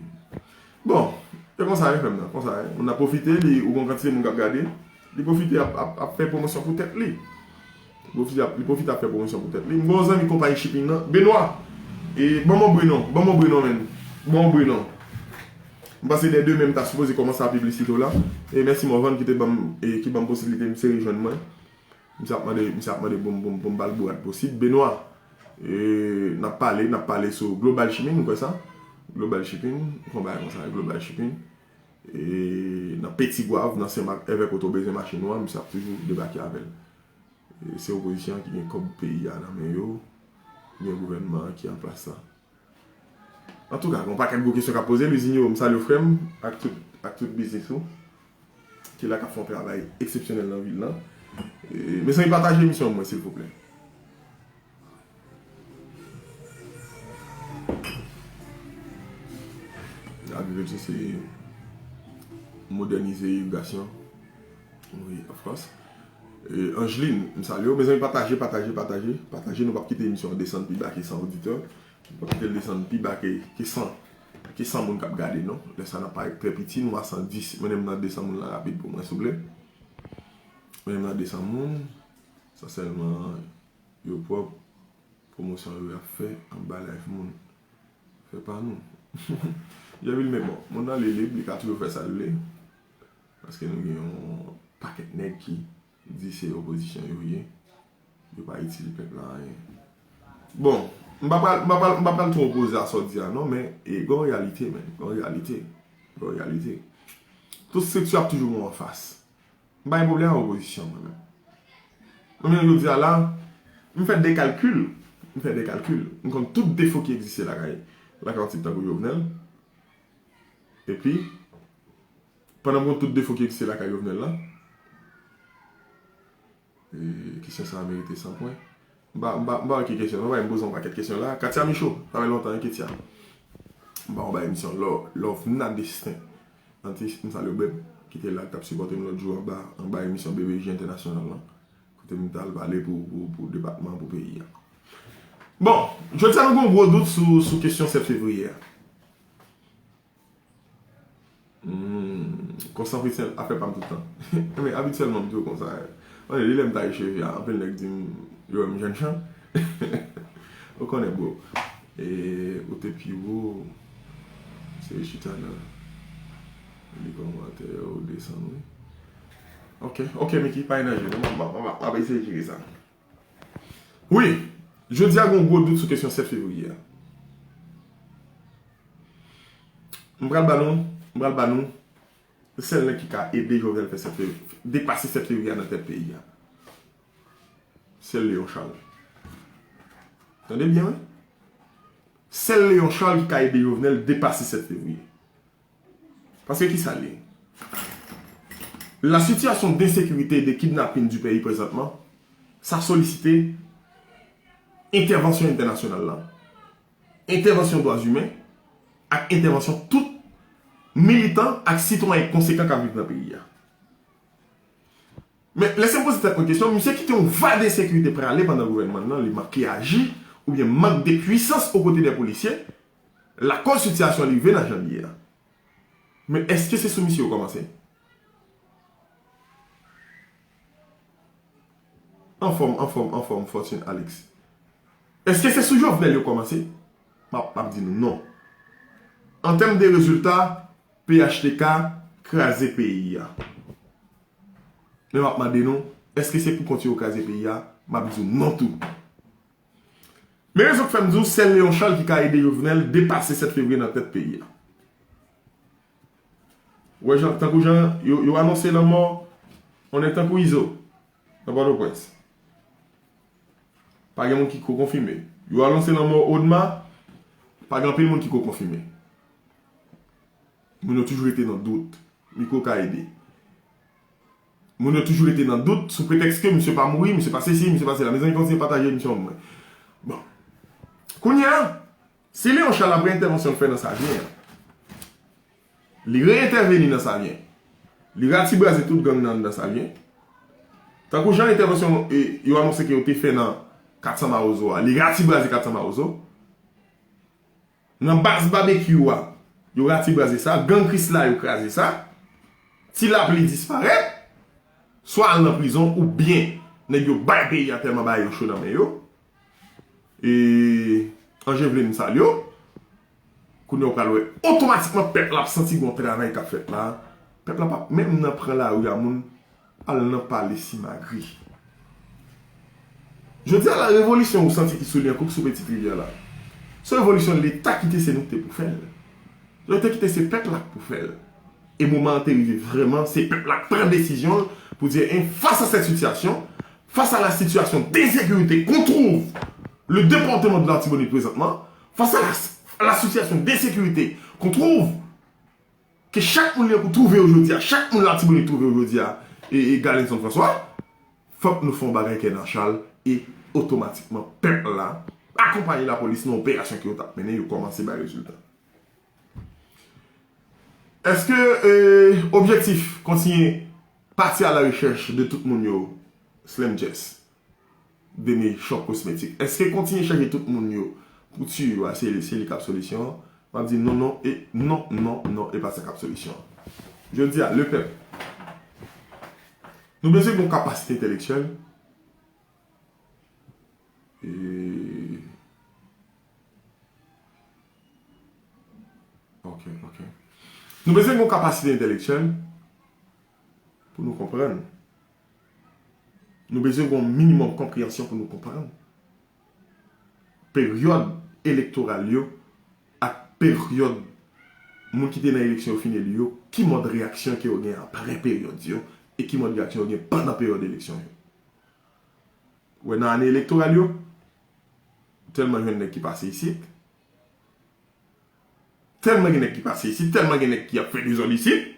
Bon, se konsa, e frè m nan, konsa, e. Moun nan pwofite, li, ou gon kantite moun k ap gade, li pwofite ap, ap, ap fè pwomosyon pou tèt li. Li pwofite ap, li pwofite ap fè pwomosyon pou tèt li. M gon zanmi konpayi shipping nan, Benoît. E, ban m yon bri non, ban m yon bri non, menn. Ban m yon bri non. M panse dè demen m ta sipoze kòmanse ap piblisite w la. E mèsi Morvan ki te ban m, e ki ban m posiblite misye rejwenn mwen. Misye ap mande, misye ap mande pou m, pou m, pou m ba l bourad posib. Benoît, e, n ap pale, n ap pale sou Global Shipping, ou kwè sa? Global Shipping, ou konn bagay konsa, Global Shipping. E, nan Petit Goâve, nan Senmak, èvè kote w bezwen machin ou a, misye ap toujou debake avè l. E, se opozisyon an ki gen kòb peyi a nan men yo, gen gouvènman an ki an plas la. Antouka, gen yon pakèt gwo kesyon k ap poze. Luisinho, m salye w, frè m, ak tout, ak tout biznis ou, ki la k ap fè yon travay eksepsyonèl nan vil lan. E, mezanmi, pataje emisyon an pou mwen, silvouplè. Agrikilti se modènize irigasyon. Wi, of course. E, Angeline, m salye w. Mezanmi, pataje, pataje, pataje, pataje. Nou p ap kite emisyon an desann pi ba ke san oditè. Nou p ap kite l desann pi ba ke, ke san, ke san moun k ap gade, non. Lè sa n ap parèt trè piti, nou a san dis. Mennen m nan de san moun lan rapid pou mwen, souple. Mennen m nan de san moun. Sa sèlman, yo pwòp. Pwomosyon yo y ap fè anba live moun. Fè pa nou. Jan vil men bon, moun nan li lib, li ka toujou fè sa l vle. Paske nou gen yon pakèt nèg ki di se opozisyon yo ye. Yo pa itil pèp la anyen. Bon, M pa pral, m pa pral, m pa pral twò opoze a sa w di a non, men e, gen yon reyalite, men. Gen yon reyalite. Gen yon reyalite. Tout estrikti ap toujou gen yon anfas. M pa gen pwoblèm ak opozisyon, mwen menm. Mwen menm, jodi a la, m fè de kalkil. M fè de kalkil. M konn tout defo ki egziste lakay, lakay yon tip tankou Jovenel. Epi, pandan m konn tout defo ki egziste lakay Jovenel la, e, kesyon sa a merite san pwen. M pa, m pa, m pa wè ki kesyon, non, m poze yon pakèt kesyon la. Katia Michaud, sa fè lontan, wi, Katia. M ba w bay emisyon Love, Love Nadesten. Antis, m salye w, beb, ki te la, k t ap sipòte m lòt jou anba, anba emisyon B B J Entènasyonal lan. Kote m t al pale pou, pou, pou depatman, pou peyi a. Bon, jodi a nou gen yon gwo dout sou, sou kesyon sèt fevriye a. Hmm, konsan freestyle, afè pa m tout tan. Men abityèlman, m toujou konsa. Mwen, li lè m taye cheve a, anpil nèg di m, yo wè m jèn chan. Ou konnen, bro. E, ou te pi wo, se chita nan li kòmantè yo, ou desann, wi. Ok, ok, Mickey, pa enèje, non, m, m, m, m ap eseye jere sa. Wi, jodi a gen yon gwo dout sou kesyon sèt fevriye a. M pral ba nou, m pral ba nou sèl nèg ki ka ede Jovenel fè sèt fevriye, depase sèt fevriye a nan tèt peyi a. Sèl Léon Charles. Tande byen, wi. Sèl Léon Charles ki ka ede Jovenel depase sèt fevriye. Paske ki sa l ye? La situation d'insécurité et de kidnapping du pays présentement, sa solisite entèvansyon entènasyonal la, entèvansyon dwa imen, ak entèvansyon tout militan ak sitwayen konsekan k ap viv nan peyi a. Men, lèse m poze tèt mwen kesyon, misye kite yon vag ensekirite prale pandan gouvènman l lan, li manke aji, oubyen mank de pwisans o kote dè polisye, lakòz sitiyasyon an rive nan jan l ye a. Men èske se sou misye yo kòmanse? Anfòm, anfòm, anfòm, Fortune Alex. Èske se sou Jovenel yo kòmanse? M ap, m ap di nou non. An tèm de rezilta, P H T K kraze peyi a. Men m ap mande nou, èske se pou kont yo yo kraze peyi a? M ap di w non tou. Men rezon k fè m di w, sèl Léon Charles ki ka ede Jovenel depase sèt fevriye nan tèt peyi a. Ou wè jan, tankou jan yo, yo anonse lanmò yon nèg tankou Izo nan Pòtoprens. Pa gen moun ki ko konfime. Yo anonse lanmò Odma, pa gen anpil moun ki ko konfime. Moun yo toujou rete nan dout. Mikwo ka ede. Moun yo toujou rete nan dout sou pretèks ke misye pa mouri, misye pa sesi, misye pa sela. Mezanmi, kontinye pataje emisyon an pou mwen. Bon. Kounye a, si Léon Charles, apre entèvansyon l fè nan Savyen an, li reyentèveni nan Savyen, li ratibraze tout gang nan anndan Savyen, tankou jan entèvansyon, e, yo anonse ke yo te fè nan Kat San Mawozo a, li ratibraze Kat San Mawozo. Nan baz Babekyou a, yo ratibraze sa. Gang Krisla, yo kraze sa. Ti Lapli disparèt. Swa al nan prizon, oubyen nèg yo bay peyi a tèlman bagay yo cho nan men yo. E, Angevelin, m salye w. Kounye a w pral wè otomatikman pèp la ap santi gen yon travay k ap fèt la. Pèp la p ap menm nan pran lari a moun al nan pale simagri. Jodi a la, revolisyon ou santi ki sou Lyankou, ki sou Petite Rivière la, se revolisyon Leta kite se nou ki te pou fè l. Leta kite se pèp la ki pou fè l. E moman an te rive vrèman, se pèp la k pran desizyon l pou di, en, face à cette situation, face à la situation d'insécurité qu'on trouve le département de l'Artibonite présentement, face à la, à la situation d'insécurité qu'on trouve ke chak moun Lyankou twouve yo jodi a, chak moun Latibonit twouve yo jodi a, e, e Galenson François, fòk nou fè yon bagay kè nan chal e otomatikman pèp la akonpaye lapolis nan operasyon ke yo t ap mennen, yo kòmanse bay rezilta. Èske, e, objektif kontinye pati à la recherche de tout moun yo, Slim Jess? Deme Shop Cosmetics. Èske kontinye chèche tout moun yo pou tiye yo a, se, se li k ap solisyon an? M ap di non, non, e non, non, non, e pa sa k ap solisyon an. Jodi a, lepèp, nou bezwen gen yon kapasite entèlektyèl. E, ok, ok. Nou bezwen gen yon kapasite entèlektyèl pou nou konprann. Nou bezwen gen yon minimòm konpreyansyon pou nou konprann. peryòd elektoral yo ak peryòd moun ki te nan eleksyon yo fin eli yo, ki mòd reyaksyon ke yo gen apre peryòd yo, e ki mòd reyaksyon yo gen pandan peryòd eleksyon yo. Ou wè, nan ane elektoral yo, tèlman jwenn nèg ki pase isit, tèlman gen nèg ki pase isit, tèlman gen nèg ki ap fè dezòd isit,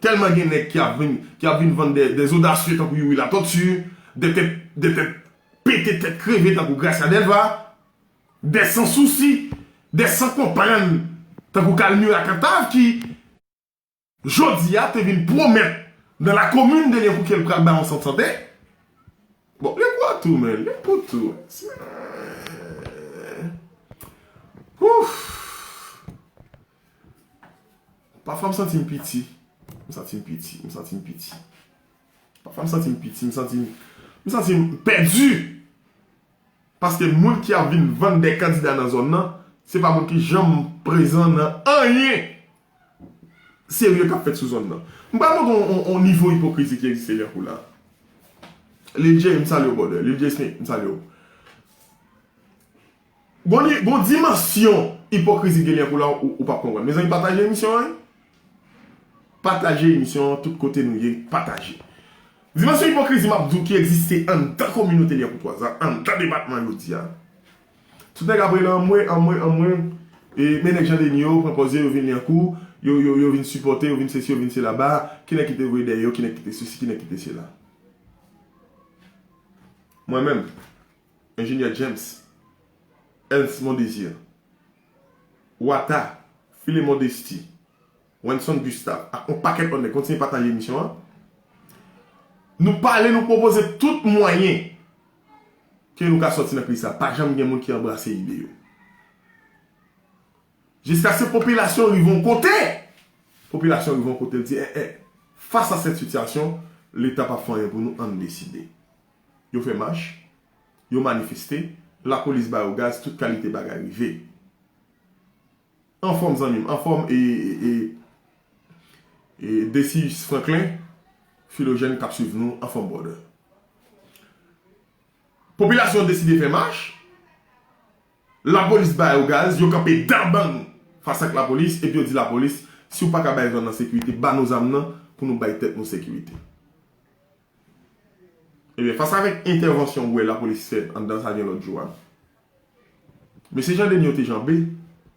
tèlman gen nèg ki ap vin, ki ap vin vann de, de odasye tankou Youri Latortue, de tèt, de tèt pete, tèt kreve tankou Gracia Delva, de san sousi, de san konprann tankou Calmira Cantave ki jodi a te vin pwomèt nan la komin de Lyankou ke l pral bay yon sant sante. Bon, Lyankou a tou, men, Lyankou tou. Ouf! Pafwa m santi m piti. M santi m piti. M santi m piti. Pafwa m santi m piti. M santi m, m santi m pèdi. Paske moun ki ap vin vann de kandida nan zòn nan, se pa moun ki janm prezan nan anyen serye k ap fèt sou zòn nan. M pral montre yon, yon, yon nivo ipokrizi ki egziste Lyankou la. Lil J, m salye w, brother. Lil J Smith, m salye w. Gon, ni- gon dimansyon ipokrizi gen Lyankou la, ou, ou p ap konprann. Mezanmi, pataje emisyon an, wi. Pataje emisyon an, tout kote nou ye, pataje. Dimansyon ipokrizi m ap di w ki egziste anndan kominote Lyankoutwaz la, anndan depatman jodi a. Tout nèg ap rele anmwe, anmwe, anmwe. E, men nèg Jan Deni yo, pran pòz yo, yo vin Lyankou, yo, yo, yo vin sipòte, yo vin sesi, yo vin selaba. Ki nèg ki te voye dèyè yo, ki nèg ki te sesi, ki nèg ki te sela. Mwen menm, Enjenyè James, Ernst Mondésir, Wata, Filemon Desty, Wenson Gustave ak yon pakèt lòt nèg kontinye pataje emisyon an. Nou pale, nou pwopoze tout mwayen ke nou ka sòti nan kriz sa. Pa janm gen moun ki anbrase ide yo. Jiskaske popilasyon rive yon kote, popilasyon rive yon kote, l di, eh, eh, face à cette situation, Leta p ap fè anyen pou nou, ann deside. Yo fè mach, yo manifeste, lapolis ba yo gaz, tout kalite bagay rive. Anfòm, zanmi m, anfòm, e, e, e, e Decius Franklin, Philogène k ap swiv nou, anfòm, brother. Popilasyon an deside fè mach, lapolis ba yo gaz, yo kanpe dabang fas ak lapolis, epi yo di lapolis, si w pa ka bay zòn nan sekirite, ba nou zam nan pou nou bay tèt nou sekirite. Ebyen, fas avèk entèvansyon w wè lapolis fè anndan sa gen lòt jou a, mesye Jan Deni yo te janbe,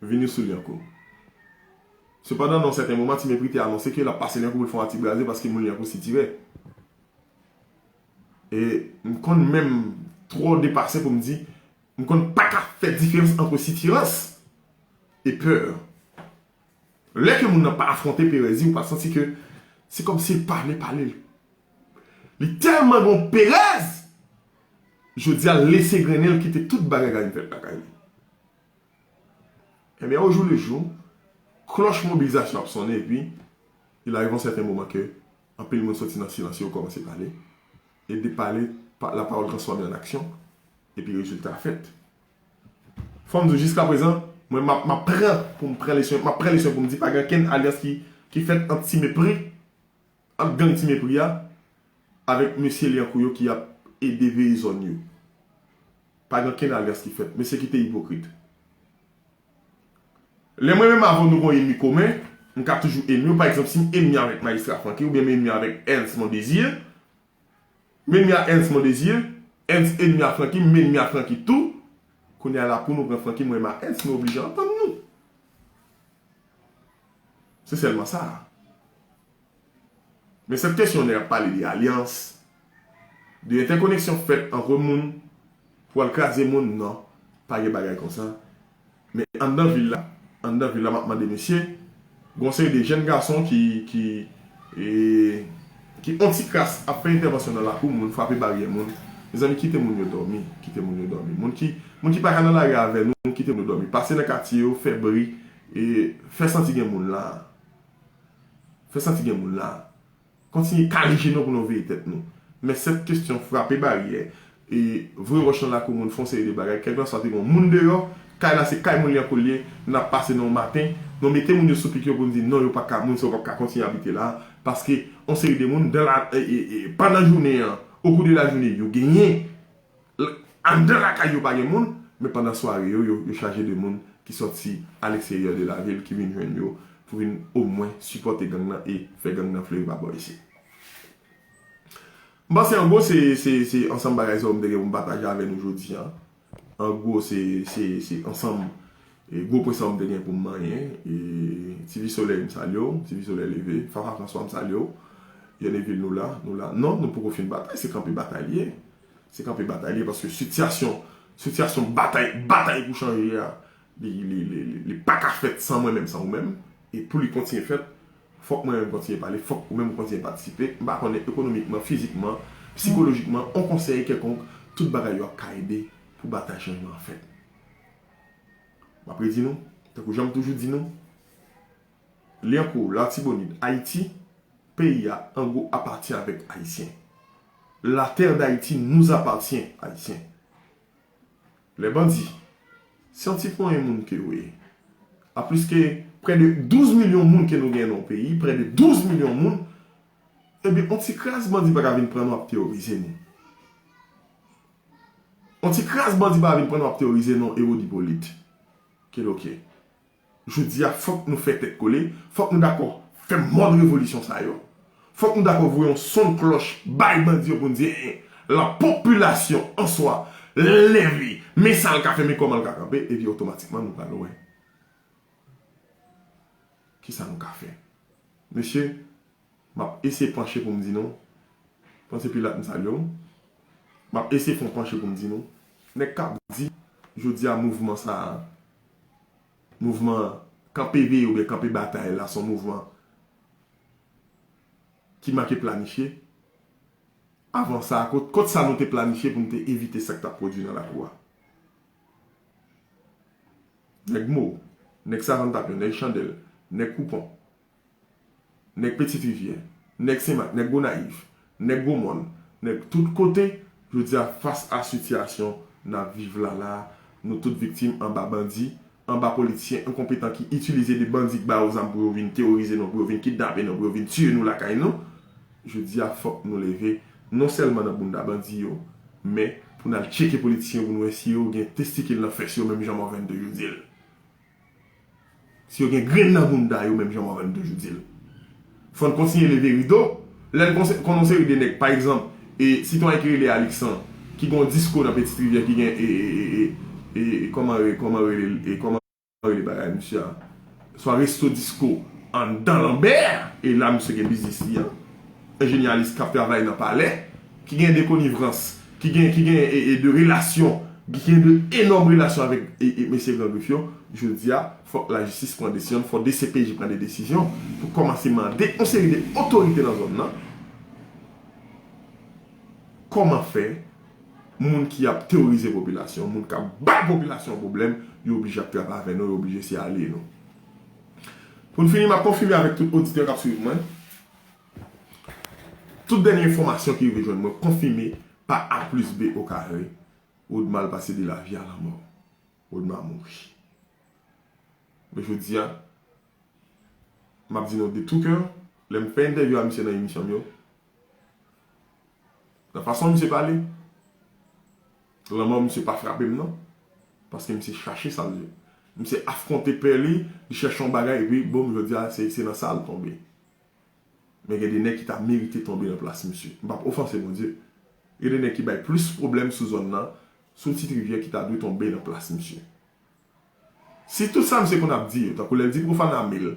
vini sou Lyankou. Sepandan, nan yon sèten moman, Ti Mepri te anonse ke l ap pase Lyankou pou l fè yon ati braze paske moun Lyankou sitirè. E m konn menm twò depase pou m di, m konn pa ka fè diferans ant sitirans e pè. Lè ke moun nan pa afwonte perèz li, ou pa santi ke se kòmsi l pa vle pale. Li tèlman gen yon perèz, jodi a l lese grennen, l kite tout bagay k ap fèt lakay li. Ebyen, o jou le jou, klòch mobilizasyon ap sonnen, epi il arrive yon sèten moman ke anpil moun soti nan silans, yo kòmanse pale, e de pale, pa- la parole transformée en action, epi rezilta a fèt. Fò m di w, jiskaprezan, mwen, m ap, m ap pran pou m pran leson, m ap pran leson pou m di pa gen okenn alyans ki, ki fèt ant Ti Mepri, ant gang Ti Mepri a, avèk mesye Lyankou yo ki ap ede veye zòn yo. Pa gen okenn alyans ki fèt. Mesye, kite ipokrit. Lè mwen menm avè w nou gon enmi komen, m ka toujou enmi w. Pa egzanp, si m enmi avèk Majistra Francky oubyen m enmi avèk Ernst Mondésir, m enmi a Ernst Mondésir, Ernst enmi a Francky, m enmi a Francky tou, kounye a la pou nou pran Francky, mwen menm a Ernst, nou oblije antann nou. Se sèlman sa. Men sèt kesyon nèg ap pale de alyans, de entèkoneksyon fèt ant moun pou al kraze moun, non, pa gen bagay konsa. Men anndan vil la, anndan vil la, m ap mande mesye, gon seri de jèn gason ki, ki, e, ki on ti kras ap fè entèvansyon nan lakou moun, frape baryè moun. Mezanmi, kite moun yo dòmi, kite moun yo dòmi. Moun ki, moun ki pa ka nan lari avè nou, kite moun yo dòmi. Pase nan katye yo, fè bri, e, fè santi gen moun la. Fè santi gen moun la. Kontinye kale je nou pou nou veye tèt nou. Men sèt kesyon frape baryè, e voye wòch nan lakou moun, fè yon seri de bagay, kèlkanswa te gen moun deyò, kay la se kay moun Lyankou l ye, n ap pase nan yon maten, nou mete moun yo sou pik yo pou n di non, yo pa ka, moun sa yo p ap ka kontinye abite la, paske yon seri de moun, dan la, e, e, e, pandan jounen an, au cours de la journée, yo genyen, l- anndan lakay yo pa gen moun, Men pandan sware yo, yo, yo chaje de moun ki sòti a leksteryè de lavil, ki vin jwenn yo, pou vin omwen sipòte gang nan e fè gang nan flere pa bò isit. M panse an gwo se, se, se ansanm bagay sa yo m te gen pou m pataje avè nou jodi a. An gwo se, se, se ansanm, e, gwo pwen sa yo m te gen pou m manyen. E, Ti Vi Solèy m salye w, Ti Vi Solèy leve, Fafa Franswa m salye w. Yènevil nou la, nou la. Non, nou poko fin batay, se kanpe batay li ye. Se kanpe batay li ye paske sitiyasyon, sitiyasyon batay, batay pou chanje a, li, li, li, li, li pa ka fèt san mwen menm, san ou menm. E pou li kontinye fèt, fòk mwen menm kontinye pale, fòk ou menm kontinye patisipe. M pa konnen ekonomikman, fizikman, sikolojikman, on konsèy kèlkonk, tout bagay yo ap ka ede pou batay chanjman an fèt. M ap redi nou, tankou jan m toujou di nou, li anko, Latibonit, Ayiti, peyi a, an gwo, apatyen avèk Ayisyen. La terre d'Haïti nous appartient, Ayisyen. Lè bandi, se yon ti ponyen moun ke yo ye. A plis ke prè de douz milyon moun ke nou gen nan yon peyi, prè de douz milyon moun, ebyen, on ti kras bandi pa ka vin pran nou ap teworize nou. On ti kras bandi pa ka vin pran nou ap teworize nou, Erod Hyppolite. Keloke. Jodi a, fòk nou fè tèt kole, fòk nou dakò fè mòd revolisyon sa yo. Fòk nou dakò voye yon son klòch bay bandi yo pou n di, en, lapopilasyon an swa, leve, men sa l ka fè, men kòman l ka kanpe, epi otomatikman nou pral wè kisa nou ka fè. Mesye, m ap eseye panche pou m di nou, Panse Pilat m salye w. M ap eseye fè yon panche pou m di nou, nèg k ap di, jodi a mouvman sa a, mouvman kanpe veye oubyen kanpe batay la, se yon mouvman ki manke planifye. Avan sa, kot, kot sa nou te planifye pou n te evite sa k t ap pwodui nan lakou a? Nèg Mo, nèg Savann Tapyon, nèg Chandèl, nèg Koupon, nèg Petit Rivière, nèg Senmak, nèg Gonayiv, nèg Gwomòn, nèg tout kote, jodi a, fas a sitiyasyon n ap viv la la, nou tout viktim anba bandi, anba politisyen enkonpetan ki itilize de bandi k ba yo zam pou yo vin teworize nou, pou yo vin kidnape nou, pou yo vin tiye nou lakay nou. Jodi a, fòk nou leve, non sèlman nan bounda bandi yo, men pou n al tcheke politisyen yo pou n wè si yo gen testikil nan fès yo menm jan Morvan toujou di l. Si yo gen grenn nan bounda yo, menm jan Morvan toujou di l. Fò n kontinye leve rido. Lè n konse-, konn yon seri de nèg, pa egzanp, e, sitwayen ki rele Alixan, ki gen yon disko nan Petit Rivière, ki gen, e, e, e, e, e, kòman re-, kòman rele l, e, kòman rele bagay misye a? Swa Resto Disko anndan Lanbè, e la misye gen biznis li an. Enjenyalis k ap travay nan palè, ki gen de konivrans, ki gen, ki gen, e, e, de relasyon, ki gen de enòm relasyon avèk, e, e, mesye Gran Grif yo, jodi a, fòk lajistis pran desizyon, fòk D C P J pran de desizyon pou kòmanse mande yon seri de otorite nan zòn nan kòman fè moun ki ap teworize popilasyon, moun k ap bay popilasyon pwoblèm, yo oblije ap travay avè nou, yo oblije se alye nou. Pou n fini, m ap konfime avèk tout oditè k ap swiv mwen, tout dènye enfòmasyon ki rive jwenn mwen konfime pa A plis B o kare, Rodmal pase de lavi a lanmò. Rodmal mouri. Men jodi a, m ap di nou de tou kè, lè m fè entèvyou a misye nan emisyon m yo, nan fason misye pale, lanmò misye pa frape m non, paske misye chache sa l ye. Misye afwonte pè li, li chèche yon bagay, epi boum, jodi a, se, se nan sa l tonbe. Men gen de nèg ki ta merite tonbe nan plas misye. M p ap ofanse Bondye. Gen de nèg ki bay plis pwoblèm sou zòn nan, sou Ti Rivyè ki ta dwe tonbe nan plas misye. Si tout sa misye konn ap di yo, tankou lè l di Profane Amel,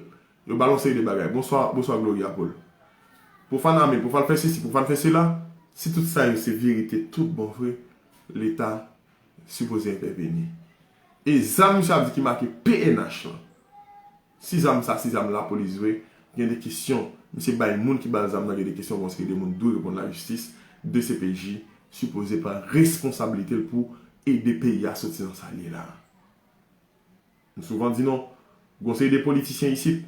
yo ba l yon seri de bagay. Bonswa, bonswa Gloria Paul. Profane Amel, Profane fè sesi, Profane fè sela. Si tout sa yo se verite tout bon vre, Leta sipoze entèveni. E zam misye ap di ki make P N H lan. Si zam sa, si zam lapolis vre, gen de kesyon, misye bay moun ki ba l zam nan, gen de kesyon, bon, se de moun dwe reponn lajistis, D C P J sipoze pran responsablite l pou ede peyi a soti nan sa l ye la. M souvan di nou, gon seri de politisyen isit,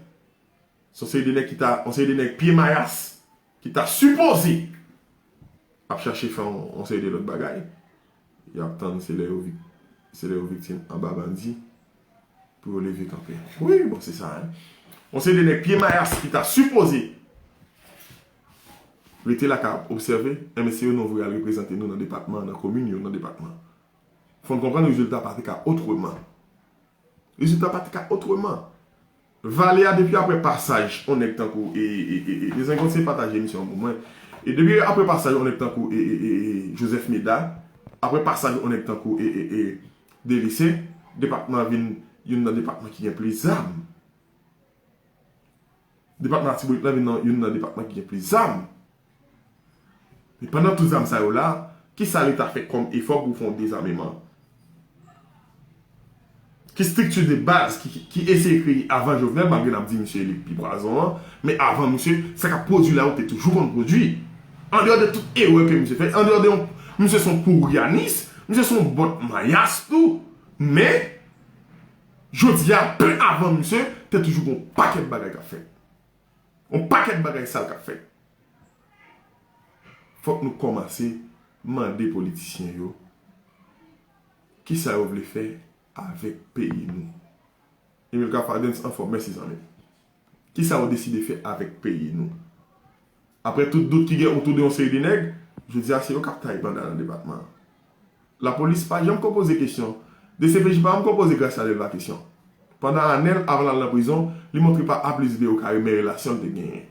se yon seri de nèg ki ta, yon seri de nèg pye mayas, ki ta sipoze ap chache fè yon, yon seri de lòt bagay. Y ap tann se lè yo vik-, se lè yo viktim anba bandi pou yo leve kanpe. Wi, bon, se sa, en. Yon seri de nèg pye mayas ki ta sipoze rete la ka ap obsève, enben se yo nou voye al reprezante nou nan depatman, nan komin yo, nan depatman. Fò n konprann rezilta pa te ka otreman. Rezilta pa te ka otreman. Vale a, depi apre pasaj yon nèg tankou, e, e, e, e, mezanmi, kontinye pataje emisyon an pou mwen. E depi apre pasaj yon nèg tankou, e, e, e, e, Joseph Médard, apre pasaj yon nèg tankou, e, e, e, Délicé, depatman an vin youn nan depatman ki gen plis zam. Depatman Latibonit lan vin nan youn nan depatman ki gen plis zam. Men pandan tout zam sa yo la, kisa Leta fè kòm efò pou fè yon dezameman? Ki estrikti de baz ki, ki, ki eseye kreye avan Jovenel, malgre n ap di misye li pi pwazon an, men avan misye, sa k ap pwodui la yo te toujou konn pwodui. Andeyò de tout erè ke misye fè, andeyò de yon, misye se yon pourianis, misye se yon bòt mayas tou, men jodi a, byen avan misye, te toujou gen yon pakèt bagay k ap fèt. Yon pakèt bagay sal k ap fèt. Fòk nou kòmanse mande politisyen yo kisa yo vle fè avèk peyi nou. Emilcar Fadens, anfòm, mèsi zanmi m. Kisa yo deside fè avèk peyi nou? Apre tout dout ki gen otou de yon seri de nèg, jodi a se yo k ap taye banda nan depatman an. Lapolis pa janm ko poze kesyon. D C P J pa janm ko poze Gracia Delva kesyon. Pandan Anèl, avan l al nan prizon, li montre pa A plis B yo kare men relasyon l te genyen.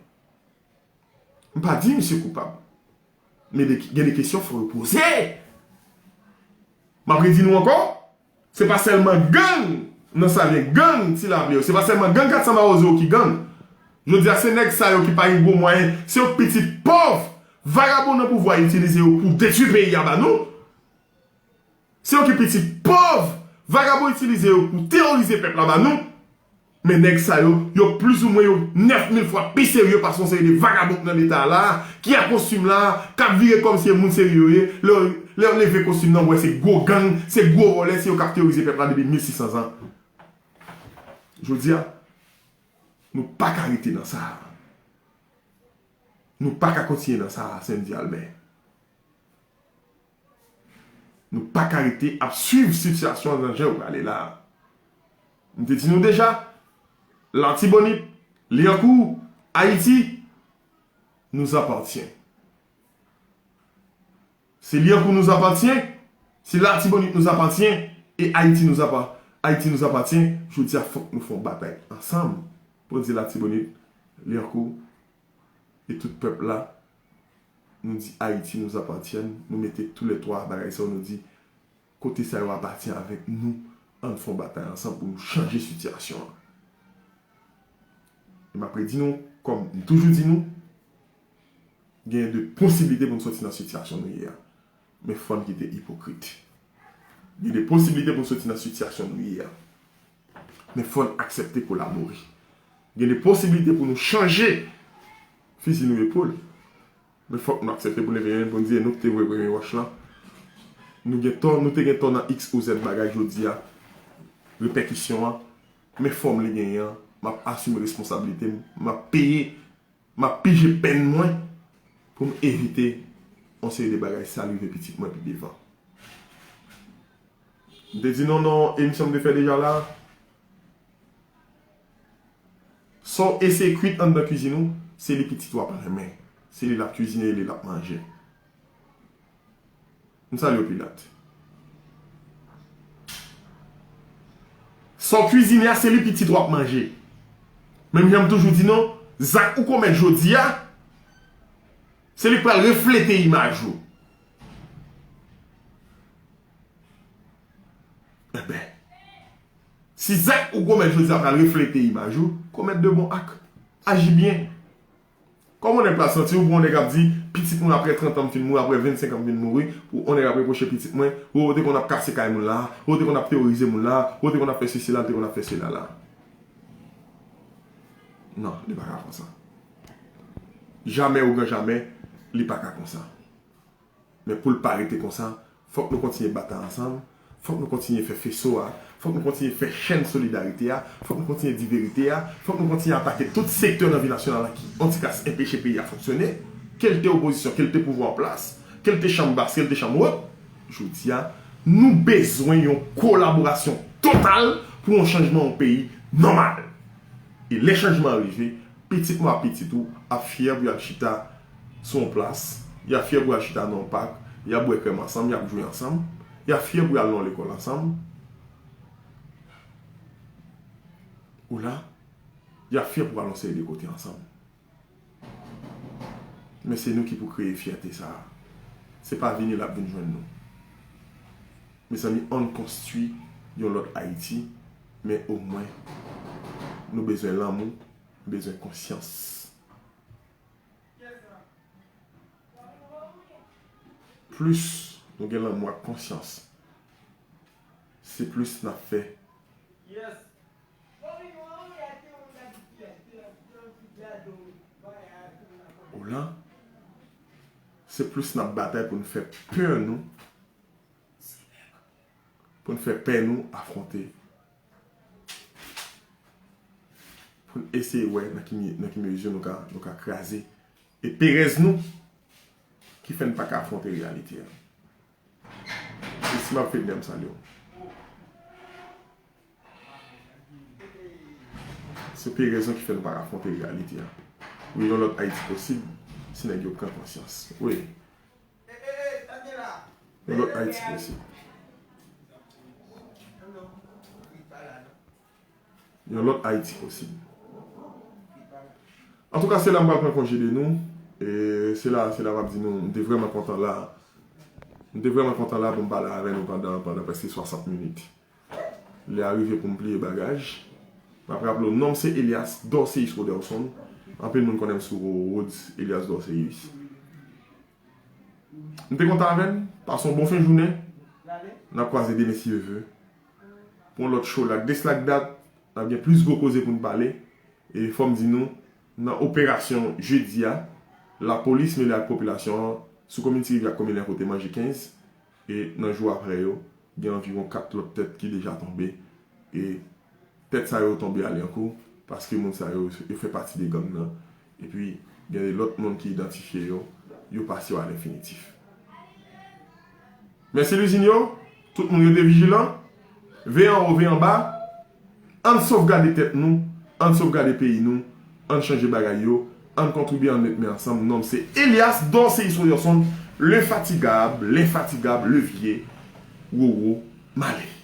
M pa di misye koupab. Men de, gen de kesyon fò yo poze. M ap redi nou ankò, se pa sèlman gang nan Savyen, gang Ti Lapli yo, se pa sèlman gang kat san Mawozo yo ki gang. Jodi a, se nèg sa yo ki pa gen gwo mwayen, se yo k pitit pòv, vagabon nan pouvwa itilize yo pou detwi peyi a ba nou. Se yo ki pitit pòv, vagabon itilize yo pou teworize pèp la ba nou. Men nèg sa yo, yo plizoumwen yo nèf mil fwa pi serye pase yon seri de vagabon k nan Leta a la, ki ak kostim la, k ap vire kòmsi e moun serye yo ye. Lè, lè yo leve kostim nan, w wè se gwo gang, se gwo vòlè, se yo k ap teworize pèp la depi mil sis san zan. Jodi a, nou pa ka rete nan sa a. Nou pa ka kontinye nan sa a, Sandy Albert. Nou pa ka rete ap swiv sitiyasyon an nan jan yo prale la a. M te di nou deja, Latibonit, Lyankou, Ayiti nous appartient. Si Lyankou nous appartient, si Latibonit nous appartient, e Ayiti nous appa-, Ayiti nous appartient, jodi a fòk nou fè yon batay ansanm pou n di Latibonit, Lyankou, e tout pèp la, nou di Ayiti nous appartient, nou mete toulètwa bagay sa yo, nou di kote sa yo apatyen avèk nou, ann fè yon batay ansanm pou nou chanje sitiyasyon an. E m ap redi nou, kòm m toujou di nou, gen de posiblite pou n sòti nan sitiyasyon nou ye a. Men fò n kite ipokrit. Gen de posiblite pou n sòti nan sitiyasyon nou ye a. Men fò n aksepte kolabore. Gen de posiblite pou nou chanje fizi nou epòl. Men fòk nou aksepte pou n leve men pou n di e nou ki te voye premye wòch lan. Nou gen tò, nou te gen tò nan X ou Z bagay jodi a. Repèkisyon an, men fòm li genyen an, m ap asime responsablite m, m ap peye, m ap pije pèn mwen pou m evite yon seri de bagay sa rive pitit mwen pi devan. M te di nou nan emisyon m te fè deja la. Sa w eseye kwit anndan kwizin ou, se li pitit ou ap renmen. Se li l ap kwizine, e li l ap manje. M salye w, Pilat. Sa w kwizine a, se li pitit ou ap manje. Menm jan m toujou di nou, zak ou komèt jodi a, se li k pral reflete imaj ou. Enben, si zak ou komèt jodi a pral reflete imaj ou, komèt de bon ak. Aji byen. Kòman yon nèg pral santi w pou yon nèg ap di, pitit mwen apre trant an m fin mouri, apre vennsenk an m fin mouri, pou yon nèg ap repwoche pitit mwen, o, ou te konn ap kase kay moun la, o, ou te konn ap teworize moun la, o, ou te konn ap fè sesi la, ou te konn ap fè sela la. Non, li pa ka konsa. Jamè ogan jamè, li pa ka konsa. Men pou l pa rete konsa, fòk nou kontinye batay ansanm, fòk nou kontinye fè feso a, fòk nou kontinye fè chèn solidarite a, fòk nou kontinye di verite a, fòk nou kontinye atake tout sektè nan vi nasyonal la ki yon ti kras enpeche peyi a fonksyone, ke l te opozisyon, ke l te pouvwa an plas, ke l te chanm bas, ke l te chanm wot. Jodi a, nou bezwen yon kolaborasyon total pou yon chanjman yon peyi nòmal. E lè chanjman an rive, pitit mwen ak pitit ou ap fyè pou y al chita sou yon plas, y ap fyè pou y al chita nan yon pak, y ap bwè krèm ansanm, y ap jwe ansanm, Y ap fyè pou y al nan yon lekòl ansanm. Ou la, y ap fyè pou y al yon seri de kote ansanm. Men se nou ki pou kreye fyète sa a. Se pa vini l ap vin jwenn nou. Mezanmi, ann konstwi yon lòt Ayiti, men omwen nou bezwen lanmou, nou bezwen konsyans. Plis nou gen lanmou ak konsyans, se plis n ap fè. Ou la, se plis n ap batay pou n fè pè nou, pou n fè pè nou afwonte, pou n eseye wè nan ki, nan ki mezi nou ka, nou ka kraze e perèz nou ki fè n pa ka afwonte reyalite a. E si m ap fè, m salye w. Se perèz nou ki fè n pa ka afwonte reyalite a. Wi, yon lòt Ayiti posib si nèg yo pran konsyans. Wi. Yon lòt Ayiti posib. Yon lòt Ayiti posib. Antouka, se la m pral pran konje de nou. E se la, se la m ap di nou, m te vrèman kontan la. M te vrèman kontan la pou m pale avè nou pandan, pandan prèske swasant minit. Lè a rive pou m pliye bagaj. M ap raple w, non m se Elias Dorceus Rodelson. Anpil moun konnen m sou Rods Elias Dorceus. M te kontan avè n. Pase yon bon fen jounen. N ap kwaze demen si Dye vle. Pou yon lòt show Lak Dis Lak Dat, n ap gen plis gwo koze pou n pale. E fò m di nou, nan operasyon jedi a, lapolis mele ak popilasyon an sou komin Ti Rivyè ak komin Lenkote manje kenz. E nan jou aprè yo, gen anviwon kat lòt tèt ki deja tonbe. E tèt sa yo tonbe ale an kou, paske moun sa yo, yo fè pati de gang nan. Epi, gen de lòt moun ki idantifye yo, yo pase yo alenfinitif. Mèsi Lizin yo, tout moun rete vijilan, veye anwo, veye anba, ann sovgade tèt nou, ann sovgade peyi nou, ann chanje bagay yo, ann kontribye, ann met men ansanm. Non m se Elias Dorceus Rodelson, le fatigab, lenfatigab, le vye Roro Male.